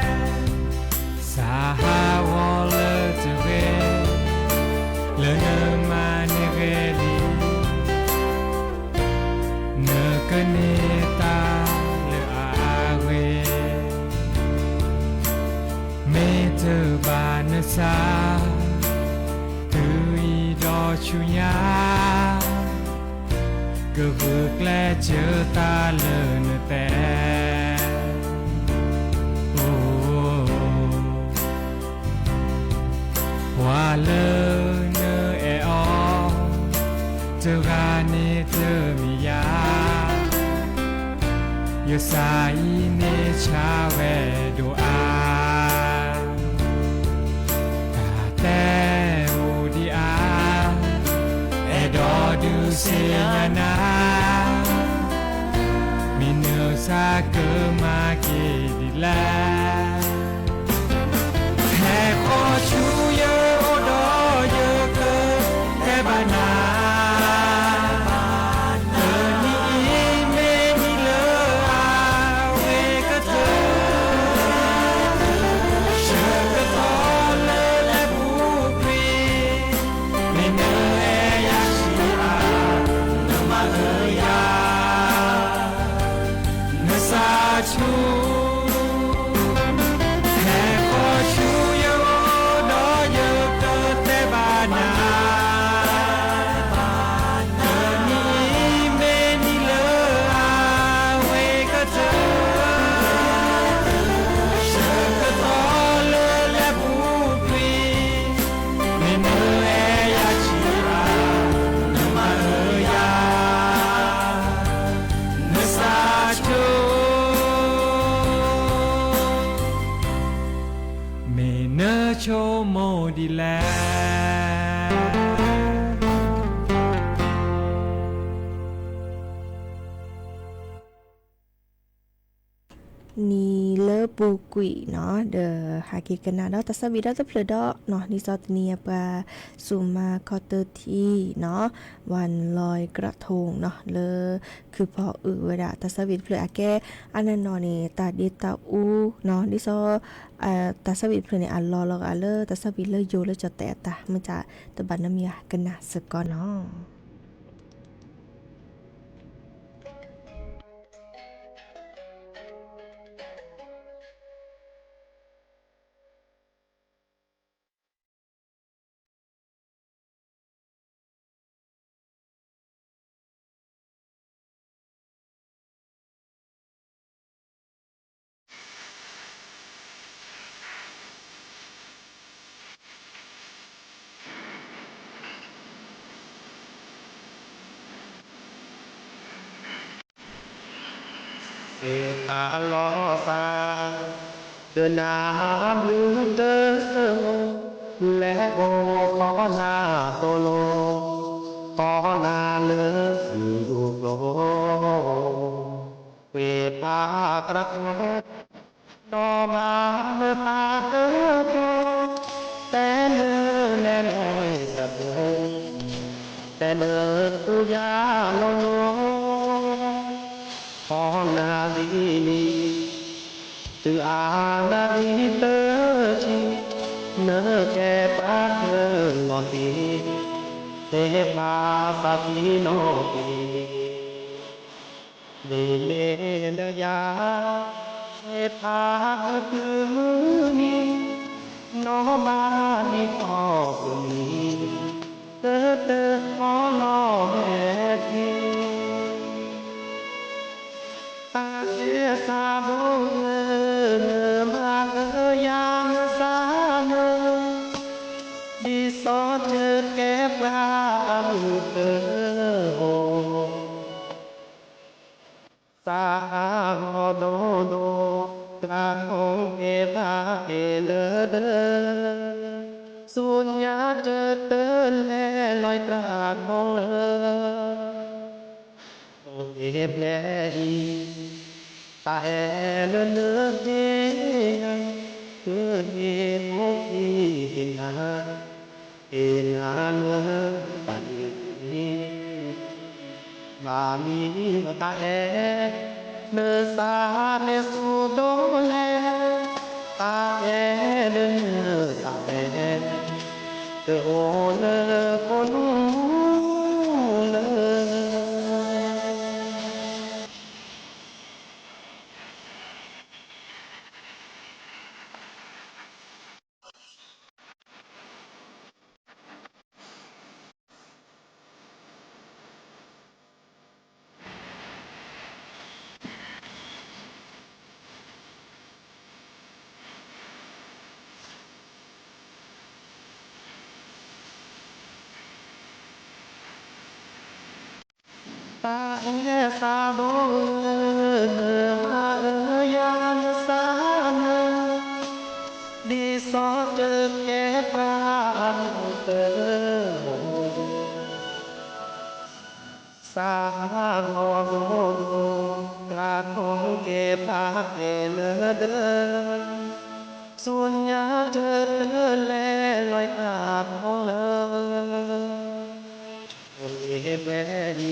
စၢ်ဟးဂီၤလၢတဂ့ၤ လၢနမၤန့ၢ်ဂ့ၤလံ နကန့ၢ်တၢ်လၢအဂ့ၤ မ့ၢ်တဘၣ်နသး တုၤအံၤဒီးဆူညါ ကဂုာ်ကျဲးစၢးတၢ်လၢနတဲ အိ ပှၤလၢနအဲၣ်အီၤ တဂၤန့ၣ်တမ့ၢ်ယၤ ယစၢ်အံၤန့ၣ်ဆါဝဲဒိၣ်အါ တၢ်တဲအိၣ်ဒံးအါ အဲၣ်ဒိးဒုးသ့ၣ်ညါနၤ မ့ၢ်နသးကမၤက့ၤဒ်လဲၣ် ဟဲဃီဆူယအိၣ်ဒီးယကတဲဘၣ်နၤ တနံၤအံၤမ့ၢ်နံၤလၢအဝဲကတၢၢ် ဆၢကတီၢ်လၢလဲၤပူၤကွံာ် မ့ၢ်နအဲၣ်ယၤဆံးဧါ နမၤအၢယၤ နသးဆူ ဟဲဃီဆူယအိၣ်ဒီးယကတဲဘၣ်နၤ တ ပူၤကွံာ်နီၤ ဒီးဟဲက့ၤကနၣ်ဒီးတၢ်ဆၢဝံၤဒီတဖျၢၣ်ဒီးနီၤ ဒ်သိးတနံၤအံၤပှၤစူၢ်မၤခီတၢထံနီၤ ဝၤလီၤကရီးထူနီၤ လၢခုဖီအုၣ်ဝဲဒၣ်တၢ်ဆၢဝံၤတဖျၢၣ်အကဲ အါန့ၢ်နီၤန့ၣ် တၢ်ဒ့တၢ်အူနီၤ ဒ်သိး တၢ်ဆၢဝံၤတဖျၢၣ်န့ၣ် အလီၢ်လီၤဂာ်လၢတၢ်ဆၢဝံၤလၢယိၤလၢကၠီၣ်တဲာ်အတၢ် မ့ၢ်တၢ်တဘၣ်နမံၤဧါ ကနၣ်စ့ၢ်ကီးနီၤ. သ့ၣ်တၢ်လီၤသး ဒီးနၤဘျုးတၢ် လဲၤကိးခီနၤသိၣ်လိ ခီနၤလၢသုးကျိၤ ဝ့ၢ်ဖးကြၢး ဒီးဘၣ်လၢတၢ်ကတိၤ တဲလၢနဲၣ်နဲၣ်တၢ်ကတိၤ တဲလၢသုးယၤလိၤလိၤ ခီနၤဒ်န့ၣ် သုးအါနၤဒ်တၢ်ထံ နကဲပှၤကလီၤသ့ တဲဘၣ်သးသံနီၣ်က့ၤ မ့မ့ၢ်လၢယၤ ဝ့ၢ်ဖးအကုၢ်န့ၣ် နီၢ်ဘၣ်ဒ်ခီပနံၣ် လၢတၢ်ခီလီၤဟဲက့ၤ သးစ့သးဘိဧၢ နမၤအၢယၤနသးနၢ ဒ်သိးတကဲပှၤအမုၢ်တအိၣ် သးဟးဂီၤဒိၣ်ဒိၣ် တၢ်ခီက့ၤဘၣ်က့ၤလၢဒၢး ဆူညါတတၢ်လဲၤလီၤတၢ်ခီလၢ အိၣ်က့ၤဖျဲၣ်အံၤ တၢ်အဲၣ်လၢနက့ၤ ကဟ့ၣ်ဖိဟ့ၣ်နၤ ဟ့ၣ်နၤလၢတၢ်န့ၣ် ဘၣ်မံၤတၢ်အဲၣ် နသးဟဲဆူၣ်ဒိၣ်လဲၣ် တၢ်အဲၣ်လၢနတၢ်အဲၣ် တအိၣ်လၢခိၣ်နူာ်လၢ တၢ်အဲၣ်သးဒိၣ်ဧၢ မၤအၢယၤနသးနၢ ဒ်သိးတကဲပှၤအမုၢ်တအိၣ် သးဟးဂီၤဒိၣ်ဒိၣ် တၢ်ခီက့ၤဘၣ်က့ၤလၢဒၢး ဆူညါတတၢ်လဲၤလီၤတၢ်ခီလၢ အိၣ်က့ၤဖျဲၣ်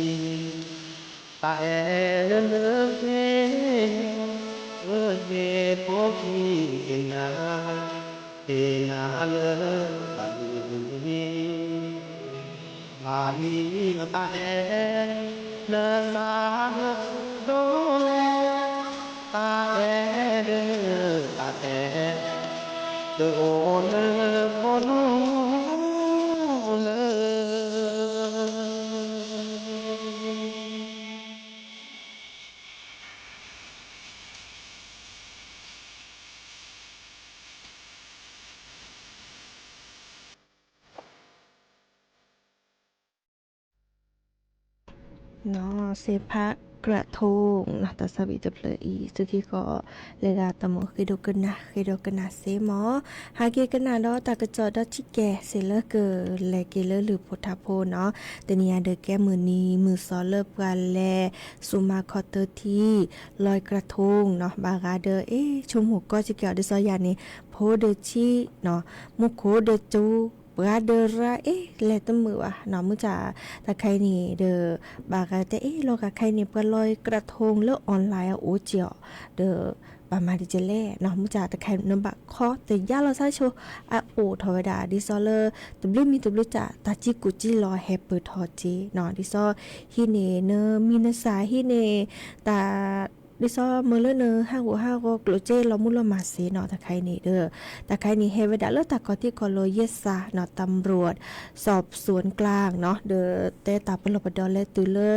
အံၤ တၢ်အဲၣ်လၢနက့ၤ ကဟ့ၣ်ဖိဟ့ၣ်နၤ ဟ့ၣ်နၤလၢတၢ်န့ၣ် ဘၣ်မံၤတၢ်အဲၣ် နသးနၢဒိၣ်လဲၣ် တၢ်အဲၣ်လၢတၢ်အဲၣ် တအိၣ်လၢခိၣ်နူာ်လၢ နီၢ်စ့ဖး กระทง နီၤ တၢ်ဆၢဘံၣ်တဖျၢၣ်အံၤ သုခံဃီ လဲၤဂၤတမုာ်ဃ့ဒိကနၣ် ဃ့ဒိကနၣ်စ့မီၤ ဟးက့ၤကနၣ်ဒီးတၢ်ကစီၣ်ဒီးဆံးကဲၤစ့ၢ်လၢကလဲၤက့ၤလၢလုၢ်ဖိထါဖိနီၤ တနံၤအံၤဒီးကဲမုၢ်နံၤမုၢ်သီလၢပှၤလဲၤ စူၤမၤခီတၢထံ လီၤကရထိနီၤ ဘၣ်ဂၤဒီး အ့ ဆိကမိၣ်ကီစ့ၢ်ကီး ဒ်သိးယၤန့ၣ် ဖိဒီးဆံးနီၤ မူခိၣ်ဒီးစူၤ ပှၤဒီးရၤ အ့ လဲၤတမုာ်ဘၣ်နီၤ မုၢ်ဆါ တၢ်ခါအံၤန့ၣ်ဒီး ဘၣ်ဂၤတဲ အ့ လီၤဂာ်ခါအံၤန့ၣ် ပှၤလီၤကရထိလၢ online အအိၣ်က့ၤအီၤ ဒီး ဘၣ်မၤဒ်လဲၣ်နီၤ မုၢ်ဆါ တၢ်ခါအံၤန့ၣ် နဘၣ်ခီတယါလီၤဆါဆိ အအိၣ်ထီၣ်ဝဲဒၣ် ဒ်သိးလၢ တဘျုးမံၤတဘျုးစး တၢ်စံၣ်ကူၣ်စံၣ်လီၤဟဲပၢၢ်ထီၣ်က့ၤနီၤ ဒ်သိး ဟံးန့ၢ်နမံၤနသၣ်ဟံးန့ၢ် တၢ် ဒ်သိးမၢလၢနဟးဂူာ်ဟးဂီၤကျိၣ်စ့လီၤမူလီၤမၢ်စ့နီၤ တၢ်ခါအံၤန့ၣ်ဒီး တၢ်ခါအံၤန့ၣ် ဟဲဝဲဒၣ်လၢတၢ်ကီၢ်ထံးကီၢ်လိၤယဲၢ်စးနီၤ ตำรวจสอบสวนกลางနီၤ ဒီးတဲတၢ်ပလီၢ်ပဒီးလဲၤတုၤလၢ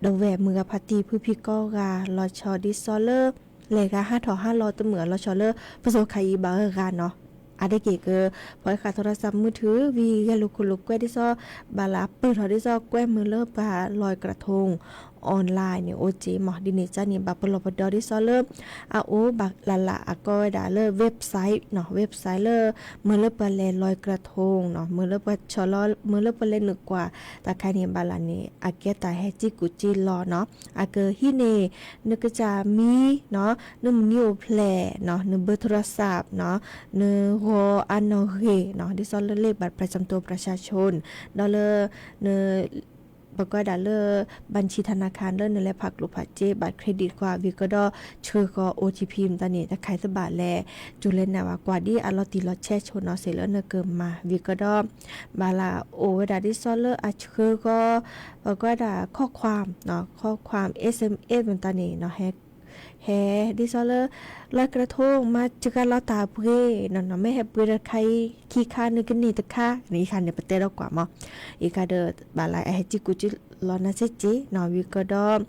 ဒီးဝဲၢ်မုၢ်ဂၤဖါတံၢ်ဖုဖံကိးဂၤ လီၤဆီဒ်သိးလၢ လဲၤဂၤဟးထီၣ်ဟးလီၤတမုာ် လီၤဆီလၢ ပစိၤခါအံၤဘၣ်အဂၤနီၤ အါတက့ၢ်က ဖီၣ်ဃာ် โทรศัพท์มือถือ ဝံၤဂဲၤလိာ်ခိၣ်လိာ်ကွဲဒ်သိး ဘၣ်လၢအပၢၢ်ထီၣ်ဒ်သိး ကွဲမုာ်လၢပှၤလီၤကရထိ online န့ၣ် အိၣ်က့ၤမီၤ ဒ်န့ၣ်ကန့ၣ် ဘၣ်ပလီၢ်ပဒီးဒ်သိးလၢ အအိၣ်ဘၣ်လၢ်လၢ်အကိးဝဲဒၣ်လၢ website နီၤ website လၢ မၢလၢပှၤလဲၤလီၤကရထိနီၤ မၢလၢပှၤဆီၣ်လီၤ မၢလၢပှၤလဲၤနုာ်ကွၢ် တၢ်ခါန့ၣ် ဘၣ်လၢ်န့ၣ် အကဲတၢ်ဟဲစံၣ်ကူၣ်စံၣ်လီၤနီၤ အကဟံးန့ၢ် နကစၢ်မံၤနီၤ နမုၢ်နံၤအိၣ်ဖျဲၣ်နီၤ နဘၢ โทรศัพท์ နီၤ နဂီၤအနီၣ်ဂံၢ်နီၤ ဒ်သိးလၢ เลขบัตรประจำตัวประชาชน ဒီးလၢ န ပကိးဒၣ်လၢ บัญชีธนาคาร လၢနလဲၤဖးကျိၣ်ဖးစ့ บัตรเครดิต ကွၢ် ဝံၤကဒီး ဆှၢဃီၤ OTP မတၤန့ၣ် တၢ်ခါအံၤတဘၣ်လဲၤ စူၤလဲၤနၢ်ဘၣ် ကွၢ်ဒ်အလီၤတံၢ်လီၤဆဲးဆိနီၤ စ့ၢ်လၢနကမၤ ဝံၤကဒီး ဘၣ်လၢ်အိၣ်ဝဲဒၣ်ဒ်သိးလၢအဆှၢဃီၤ ပကိးဒၣ် ข้อความနီၤ ข้อความ SMS မတၤန့ၣ်နီၤ ဟဲ ဟဲ ဒ်သိးလၢ လီၤကရထိ မၤစှၤလီၤတၢ်ပှ့ၤနီၤနီၤ မ့ၢ်ဟဲပှ့ၤတခါအံၤ ခံခါနကန့ၢ်တခါန့ၣ် အံၤခါန့ၣ် ပတဲဒီးကွၢ်မီၤ အံၤခါဒီး ဘၣ်လၢ်အဟဲစံၣ်ကူၣ်စံၣ်လီၤနၤစ့ၢ်ကီးနီၤ ဝံၤကဒီး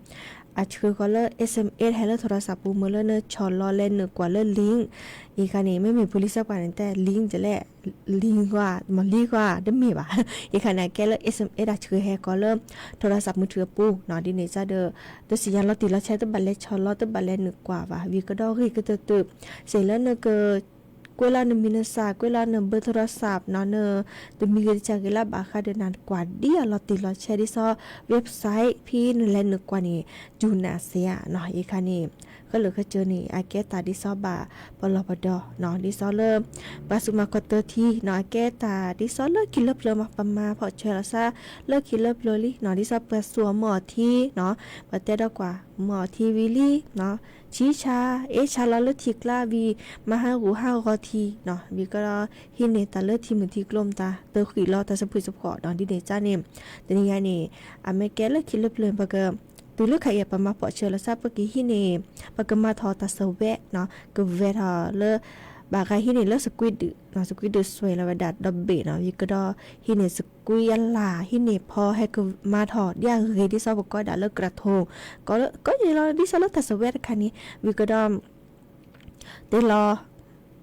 အဆှၢဃီၤလၢ SMS ဟဲလၢ โทรศัพท์ ပူၤ မၢလၢနဆီၣ်လီၤလဲၤနုာ်ကွၢ်လၢ link အံၤခါန့ၣ် မ့မ့ၢ် police ပှၤန့ၣ်တဲ link တလဲၣ် link ကွၢ် မ့ၢ် link ကွၢ် တမ့ၢ်ဘၣ် အံၤခါန့ၣ် အကဲလၢ SMS တၢ်ဆှၢဟဲဃီၤလၢ โทรศัพท์มือถือ အပူၤနီၤ ဒ်န့ၣ်စ့ၢ်ဒီး တသ့ၣ်ညါလီၤတံၢ်လီၤဆဲး တဘၣ်လဲၤဆီၣ်လီၤ တဘၣ်လဲၤနုာ်ကွၢ်ဘၣ် ဝံၤကဒီးဂ့ၤကတၢၢ်တၢၢ် စ့ၢ်လၢနက ကွဲးလီၤနမံၤနသၣ် ကွဲးလီၤနဘၢ โทรศัพท์ နီၤ န တမံၤဂ့ၤတစၢ်ဂ့ၤလၢဘၣ်ဃးဒီးနၤကွၢ်ဒ်အလီၤတံၢ်လီၤဆဲးဒ်သိး website ဖဲနလဲၤနုာ်ကွၢ်န့ၣ် စူၤနၤစ့ၢ်ဧါနီၤ အံၤခါန့ၣ် ဃၢလၢာ်ဃၢကၢန့ၣ် အကဲတၢ်ဒ်သိးဘၣ်ပလီၢ်ပဒီနီၤ ဒ်သိးလၢ ပှၤစူၤမၤခီတၢထံနီၤ အကဲတၢ်ဒ်သိးလၢခံလၢပျၢၤမး ပမၤဖီၣ်ဆှၢလီၤသး လၢခံလၢပျၢၤလံနီၤ ဒ်သိးပှၤစူၤအမုၢ်အီၤထံနီၤ ပတဲဒီးကွၢ် မုၢ်အီၤထံဝံၤလံနီၤ ဆံဆါ အ့ၣ်ဆါလီၤလၢထံကျါဝံၤ မၤဟးဂူာ်ဟးဂီၤထံနီၤ ဝံၤကဒီး ဟံးန့ၢ်တၢ်လၢထံမုၢ်ထံကျိမတၤ တဃံးလီၤတၢ်ဆံးဖုၣ်ဆံးဖီၣ်နီၤ ဒ်န့ၣ်စ့ၢ်န့ၣ် တနံၤညါန့ၣ် အမ့ၢ်ကဲလၢခံလၢပျၢၤ ပက တုၤလၢခဲအံၤ ပမၤဖီၣ်ဆှၢလီၤသး ပကဟံးန့ၣ် ပကမၤထီၣ်တၢ်စၢၤဝဲနီၤ ကဝဲထီၣ်လၢ ဘၣ်ဃးဟံးန့ၢ်လၢစကွံဒုးနီၤ စကွံဒုးစွဲးလီၤဝဲဒၣ်ဒီဘ့ၣ်နီၤ ဝံၤကဒီး ဟံးန့ၢ်စကွံအလၢ် ဟံးန့ၢ်ဖီ ဟဲကမၤထီၣ်ဒ်အဂ့ၤဒ်သိးပကိးဒၣ်လၢ กระทง ကိးလၢ ကိးယံာ်လီၤ ဒ်သိးလၢတၢ်စၢၤဝဲတခါန့ၣ် ဝံၤကဒီး တ့ၢ်လီၤ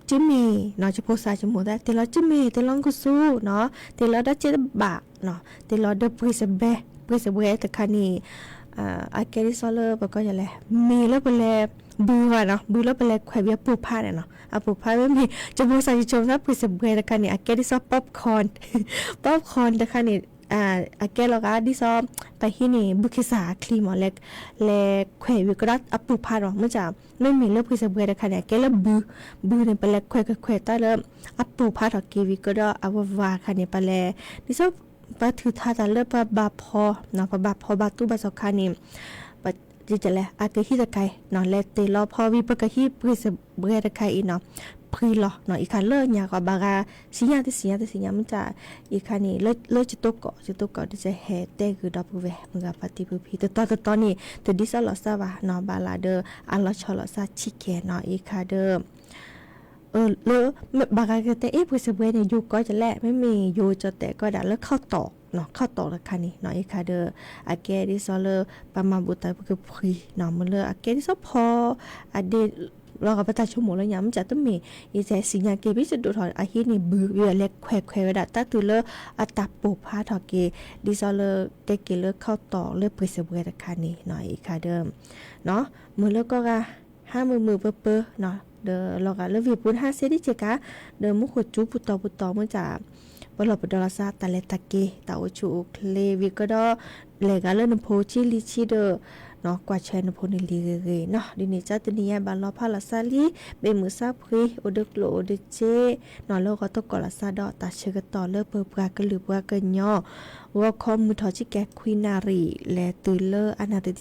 ကမ့ၢ်နီၤ ယဖိသၣ်ယမိၢ်သၣ် တ့ၢ်လီၤကမ့ၢ် တ့ၢ်လီၤကစူၤနီၤ တ့ၢ်လီၤဒီးစ့တဘၣ်နီၤ တ့ၢ်လီၤဒီးပှ့ၤစဘဲ ပှ့ၤစဘဲတခါန့ၣ် အကဲဒ်သိးလၢပကိးယလဲၣ် မ့ၢ်လၢပလဲၤ ဘုဂၤနီၤ ဘုလၢပလဲၤခွဲးဝံၤအပိာ်ဖးန့ၣ်နီၤ အပိာ်ဖးမ့မ့ၢ် ယဖိသၣ်ယဆိမိၣ်သး ပှ့ၤစဘဲတခါန့ၣ် အကဲဒ်သိး popcorn popcorn တခါန့ၣ် အကဲလီၤဂာ်ဒ်သိး ပဟံးန့ၣ် ဘုခ့စၢ်အချံမး လဲၤ လဲၤခွဲးဝံၤကဒီးအပိာ်ဖးဒီး မ့ၢ် မ့မ့ၢ်လၢပှ့ၤစဘဲတခါန့ၣ် အကဲလၢဘု ဘုန့ၣ် ပလဲၤခွဲးကခွဲးတၢ်လၢ အပိာ်ဖးထီၣ်က့ၤဝံၤကဒီး အဝဲဝၤတခါန့ၣ် ပလဲၤ ဒ်သိး ပထုးထါတၢ်လၢပှၤဘၣ်ဖီနီၤ ပှၤဘၣ်ဖီဘၣ်တူၢ်ဘၣ်စီၤခါန့ၣ် ပ ဒ်လဲၣ် အကဟံးတခါအံၤနီၤ လဲၤတ့ၢ်လီၤဖီဝံၤ ပကဟံးပှ့ၤစဘဲတခါအံၤနီၤ ဖှံလီၤနီၤ အံၤခါလၢညါကီးဘၣ်ဂၤ စံညါတစံညါတစံညါ မ့ၢ်တၢ် အံၤခါန့ၣ် လၢယတိၢ်ကီး ယတိၢ်ကီး တစဲးဟဲတဲဂ့ၤဒီပုၢ်ဝဲၢ် မုၢ်ဂၤဖါတံၢ်ဖုဖံ တတီၤတတီၤန့ၣ် တဒ်သိးလိာ်သးဘၣ်နီၤ ဘၣ်လၢ်ဒီး အလီၤဆီလိာ်သးဆံးကဲၤနီၤ အံၤခါဒီး လၢ ဘၣ်ဂၤကတဲ အ့ၣ် ပှ့ၤစဘဲန့ၣ် ယိၤကီကလဲၣ် မ့မ့ၢ်ယိၤကၠီၣ်တဲာ် ကီးဒၣ်လၢခီၣ်တီၣ်နီၤ ခီၣ်တီၣ်တခါန့ၣ်နီၤ အံၤခါဒီး အကဲဒ်သိးလၢ ပမၤဘူးတၢ်ပကဖှံနီၤ မ့ၢ်လၢအကဲဒ်သိးဖီ အဒ့ လီၤဂာ်ပတၢ်ဆိကမိၣ်လၢညါ မ့ၢ်တၢ်တမ့ၢ် ယစဲးစံၣ်ညါက့ၤ ပစဒိၣ်ထီၣ်အဟံးန့ၢ်ဘုး ဝံၤလဲၤခွဲးခွဲးဝဲဒၣ်တၢ်တုၤလၢအတၢ်ပိာ်ဖးထီၣ်က့ၤ ဒ်သိးလၢကဲက့ၤလၢခီတီၢ်လၢပှဲၤစဲးပှဲၤတခါန့ၣ် အံၤခါဒီး မုာ်လၢကီၢ်ဂၤ ဟါမုာ်မုာ်ပၢၤပၢၤ ဒီးလီၤဂာ်လၢဝ့ၢ်ပူၤဟါစ့ဒ်က့ၤကါ ဒီးမူခိၣ်စူၤပူၤတီၤပူၤတီၤမ့ၢ်တၢ် ပလီၢ်ပဒီလီၤသး တၢ်လဲၤတၢ်က့ၤ တၢ်အိၣ်ဆူၣ်အိၣ်ချ့ ဝံၤကဒီး လဲၤဂၤလၢနဖိဆံလံဆံဒီး ကွၢ်ဆၢနဖိန့ၣ်လံဂ့ၤဂ့ၤနီၤ ဒ်န့ၣ် ကၠီတနံၤညါ ဘၣ်လီၤဖးလီၤစၢ်လံ ဘ့ၣ်မုၢ်စၢ်ဖှံ အိၣ်ဒီးကျိၣ်အိၣ်ဒီးစ့ နီၤလၢဂီၤတကီၢ်လီၤစၢ်ဒီး တၢ်ဆၢကတီၢ်လၢပပှၤကလုာ်ပှၤကညီ ဂီၤခီမုၢ်ထီၣ်ဆံကဲခွံနၣ်ရံၣ် လဲၤတုၤလၢအနၣ်ရံၣ်တဆံ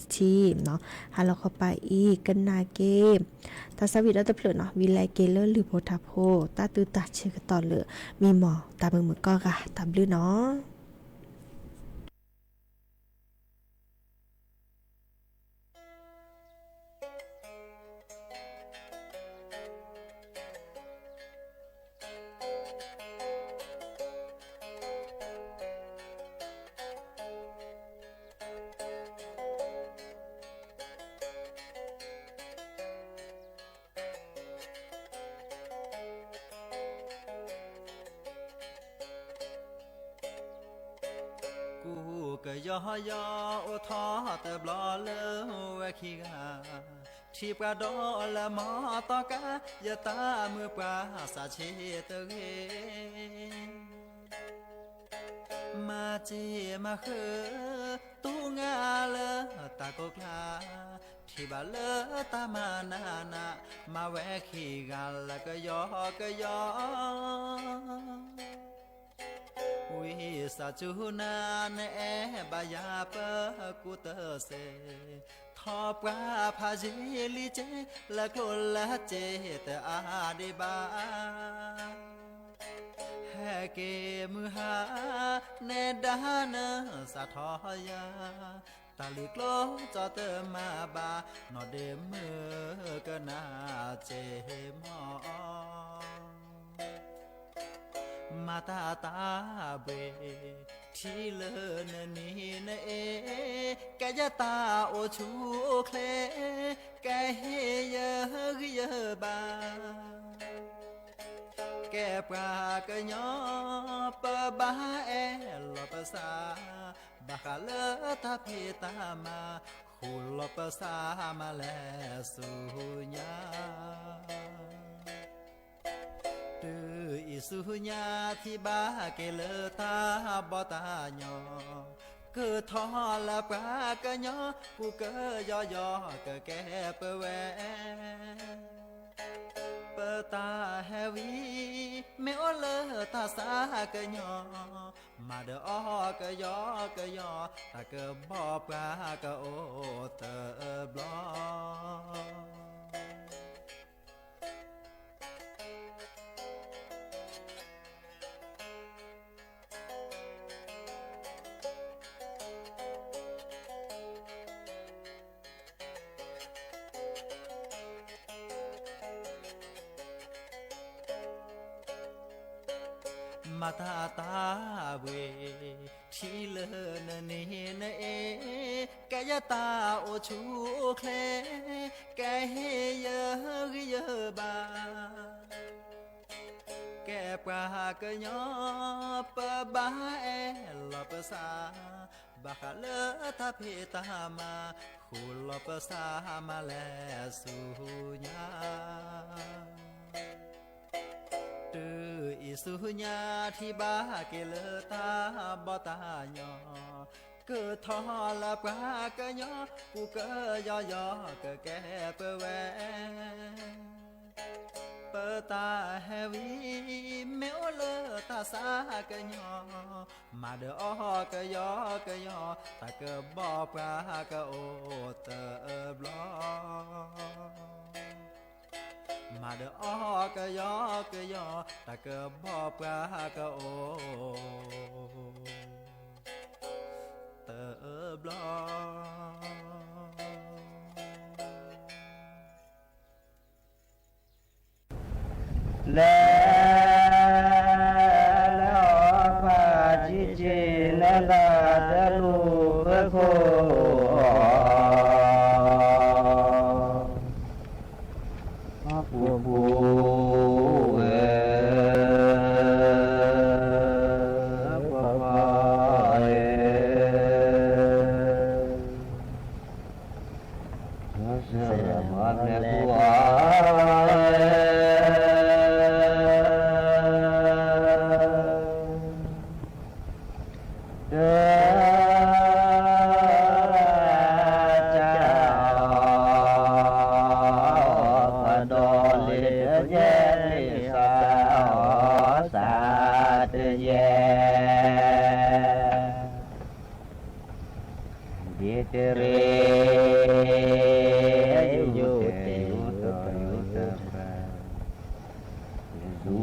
နီၤ ဟါလီၤခီပၤအံၤ ကနၣ်က့ၤ တၢ်သးဝံၣ်ဒီတဖျၢၣ်နီၤ ဝံၤလဲၤက့ၤလၢလုၢ်ဖိထါဖိ တၢ်တုၤတၢ်ဆၢကတီၢ်လၢ မံမီၢ်တၢ်မုာ်မုာ်ကီၢ်ဂၤ တၢ်ဘျုးနီၤ. ကူကယီယီအိၣ်ထီၣ်တဘျီလၢဝဲခံဂၤ, ထံၣ်ပှၤဒီးလၢမီၢ်သီကါ, ယတၢ်မုာ်ပှၤစးဆ့တဂ့ၤ. မၤစ့မၤဃုာ် တူၢ်ငါလၢတၢ်ကိးကျါ, ထံၣ်ဘၣ်လၢတၢ်မၤနးနး, မၤဝဲခံဂၤလၢကယီကယီ. ဝံသးစူၤနၤ နအဲၣ်ဘၣ်ယၤပကူတစဲး, ထီၣ်ပှၤဖးယံာ်လံစ့ လၢကျိၣ်လၢစ့တအါဒံးဘၣ်. ဟဲက့ၤမုၢ်ဟါ နဲဒၣ်နစးထီၣ်ယၤ, တၢ်လံၤကျိၣ်ကၠီတမၤဘၣ်, နီၢ်ဒ့မုၣ်ကနၣ်စ့မီၢ်. မၤတၢ်တၢ်ဘှ့ၣ် ထံလၢနနံၤနအ့, ကဲယတၢ်အိၣ်ဆူၣ်အိၣ်ချ့, ကဟ့ၣ်ယဂံၢ်ယဘါ. ကဲပှၤကညီ ပဘၣ်အဲၣ်လီၤပသး, ဘၣ်ဃးလၢတၢ်ဖံးတၢ်မၤ, ဃူလီၤပသးမၤလဲၤဆူညါ. တုၤအံၤဆူညါ ထံၣ်ဘၣ်က့ၤလၢတၢ်ဘီၣ်တၢ်ညီ, ကထီၣ်လၢပှၤကညီ ကူကယီယီကကဲပဝဲ. ပတၢ်ဟဲဝံ မ့ၢ်အိၣ်လၢတၢ်သးကညီၤ, မၤဒီးအီၣ်ကယီကယီ, တၢ်ကဘီပှၤကအိၣ်တဘျီ. မၤတၢ်တၢ်ဘှ့ၣ် ထံလၢနနံၤနအ့, ကဲယတၢ်အိၣ်ဆူၣ်အိၣ်ချ့, ကဟ့ၣ်ယဂံၢ်ယဘါ. ကဲပှၤကညီ ပဘၣ်အဲၣ်လီၤပသး, ဘၣ်ဃးလၢတၢ်ဖံးတၢ်မၤ, ဃူလီၤပသးမၤလဲၤဆူညါ. တုၤအံၤဆူညါ ထံၣ်ဘၣ်က့ၤလၢတၢ်ဘီၣ်တၢ်ညီ, ကထီၣ်လၢပှၤကညီ ကူကယီယီကကဲပဝဲ. ပတၢ်ဟဲဝံ မ့ၢ်အိၣ်လၢတၢ်သးကညီၤ, မၤဒီးအီၣ်ကယီကယီ, တၢ်ကဘီပှၤကအိၣ်တဘျီ. မၤဒီးအီၣ်ကယီကယီ, တၢ်ကဘီပှၤကအိၣ်တဘျီ. လဲၤ လဲၤအီၣ်ဖးဆံးဆံး နဲဒၣ်တလူၤဖၢခိၣ်အီၤ. ကစၢ်အီၤ ပဒီလ့ၤတယဲလ့ၤစၢ်အီၤစၢ်တယဲ ဒ်တရ့ ယူၤတယူၤတပၤ ယူၤ ယူၤ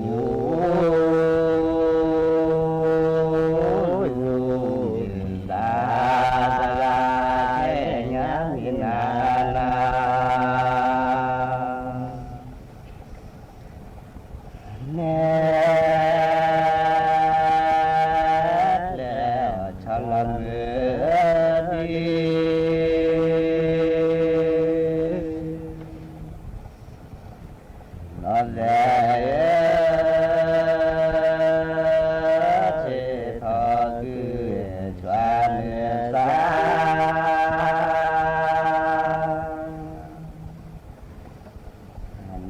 ယူၤ တၢ်တဂၤ ခဲညါမံၤနၤနၤ နဲၣ်ကျဲအီၤဆီလီၤမုၢ်ဒံး နီၢ်သဲးဧၢ ဆ့ၣ်ထီၣ်ကုၢ် ဆွးနု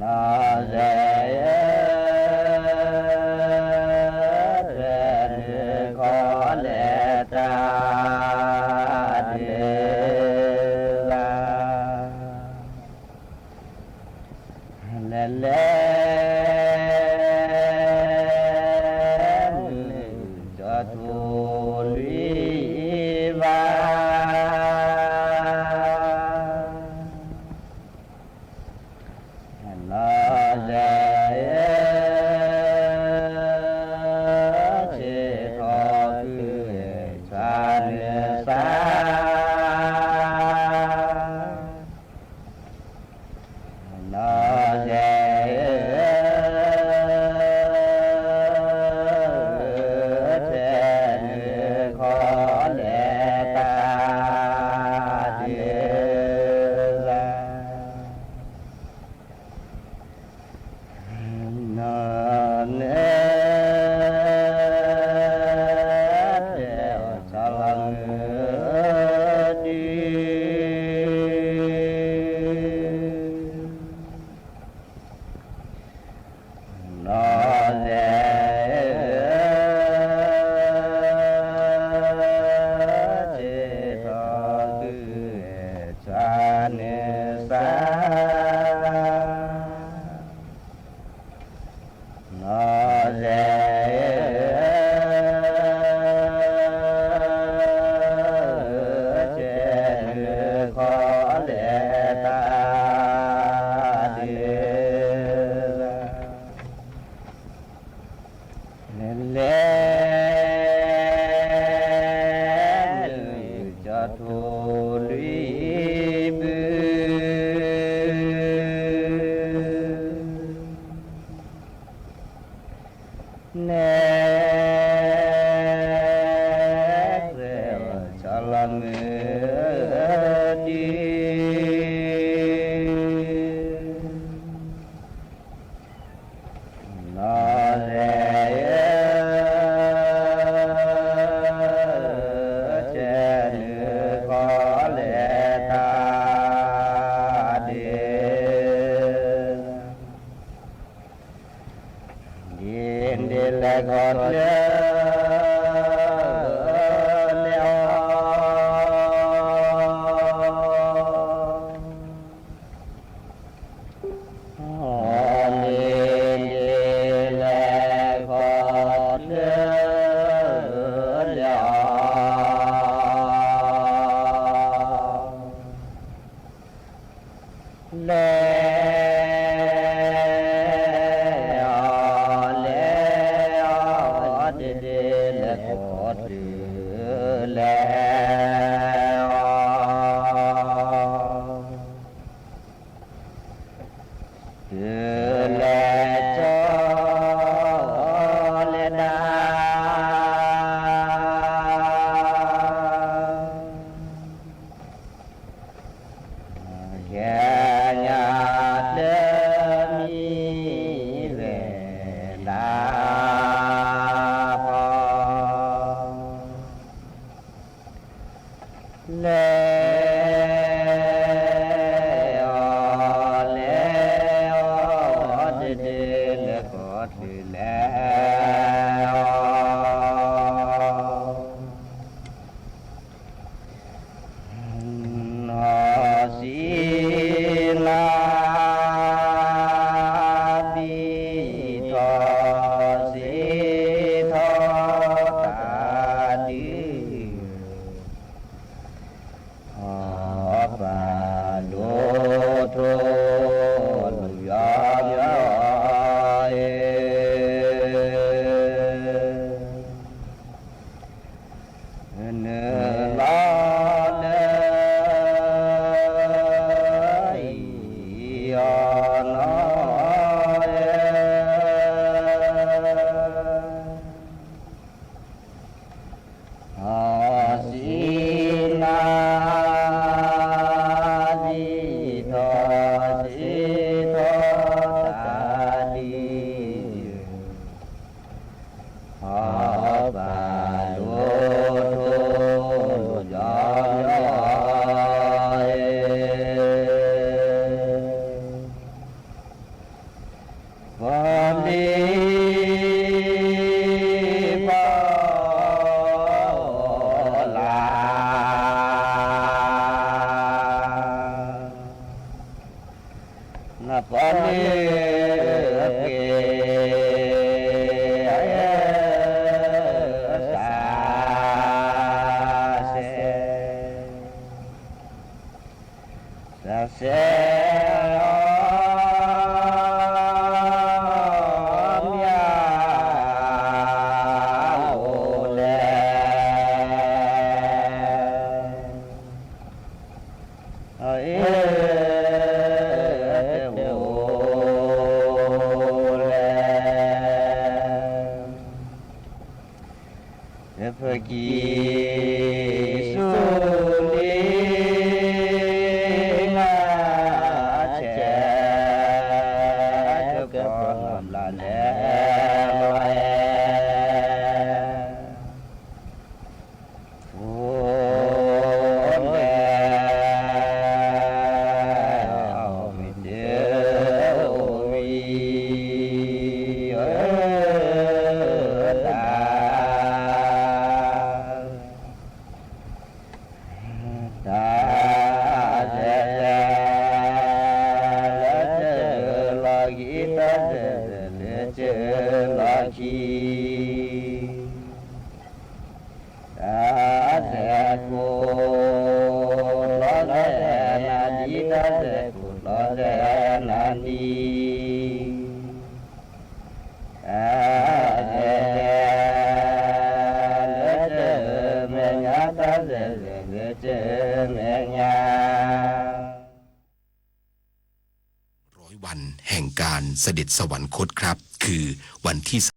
ာ်သး နီၢ်သဲးဧၢ သဲနုာ်ခီလဲၤတၢ်ဒုးလၢ လဲၤလဲၤ မုၢ်ကၠီၤထူလွံၢ်ဘၣ် နီၢ်သဲးဧၢ ဆ့ၣ်ထီၣ်ကုၢ် ဆွးနုာ်သး နီၢ်သဲးဧၢ သဲနုာ်ခီလဲၤတၢ်ဒုးလၢ နီၢ်သဲး တဲအီၤဆီလီၤမုၢ်ဒံး နီၢ်သဲးဧၢ ဆ့ၣ်ထီၣ်ကုၢ် ဆွးနုာ်သး နီၢ်သဲးဧၢ ဆ့ၣ်နုာ်ခီလဲၤတၢ်ဒုး လဲၤလဲၤ မုၢ်ကၠီၤထူလွံၢ်ဘုၣ် နဲၣ်ကျဲအီၤဆီလီၤမုၢ်ဒံး နီၢ်သဲးဧၢ ဆ့ၣ်နုာ်ခီလဲၤတၢ်ဒုး ဒ်ဒ်လဲၤခီဖျိလဲၤအီၤ ဒ်လဲၤခီဖျိလဲၤအီၤ လဲၤအီၤ လဲၤအီၤ ဒ်ဒ်လဲၤခီဖျိလဲၤအီၤ တုၤလဲၤကၠီလဲၤဒၣ် ဟဲညါတမံၤဝဲဒၣ်ဖီ လဲၤအီၤ လဲၤအီၤ ဒ်ဒ်လဲၤခီဖျိလဲၤအီၤ နုာ်လီၤလၢအံၤအီၤနီၤ အီစံနၤဒ်ထီၣ်စံထီၣ်တၢ်ဒ် အီပာ်ဒိၣ်ထီၣ်လီၤယီၤယီၤ ပီၤလံပီၤလၢ် နပီၤလံက့ၤ စဲး စဲးအီၤမၠၣ်အိၣ်လဲၣ် အ့ၣ်တအိၣ်လဲၣ် ပကံၣ်ဆူလံ နဆဲး ကပီၤနီၢ်ဘျးလဲၤလီၤအဲၣ် အိၣ်လဲၣ် အီၣ်မ့ၤတအိၣ်ဝံၤ အၢ တၢ် တၢ်လဲၤလဲၤ လၢတၢ်လီၢ်ခံ တၢ်လဲၤလဲၤလၢတၢ်လီၢ်ခံ တၢ်လဲၤကိၢ် လီၤလဲၤနၤဒ် တၢ်လဲၤကိၢ်လီၤလဲၤနၤဒ် တၢ်လဲၤလဲၤ လၢတၢ်မဲာ်ညါ တၢ်လဲၤလဲၤလၢတၢ်မဲာ်ညါ ร้อยวันแห่งการเสด็จสวรรคตครับ คือวันที่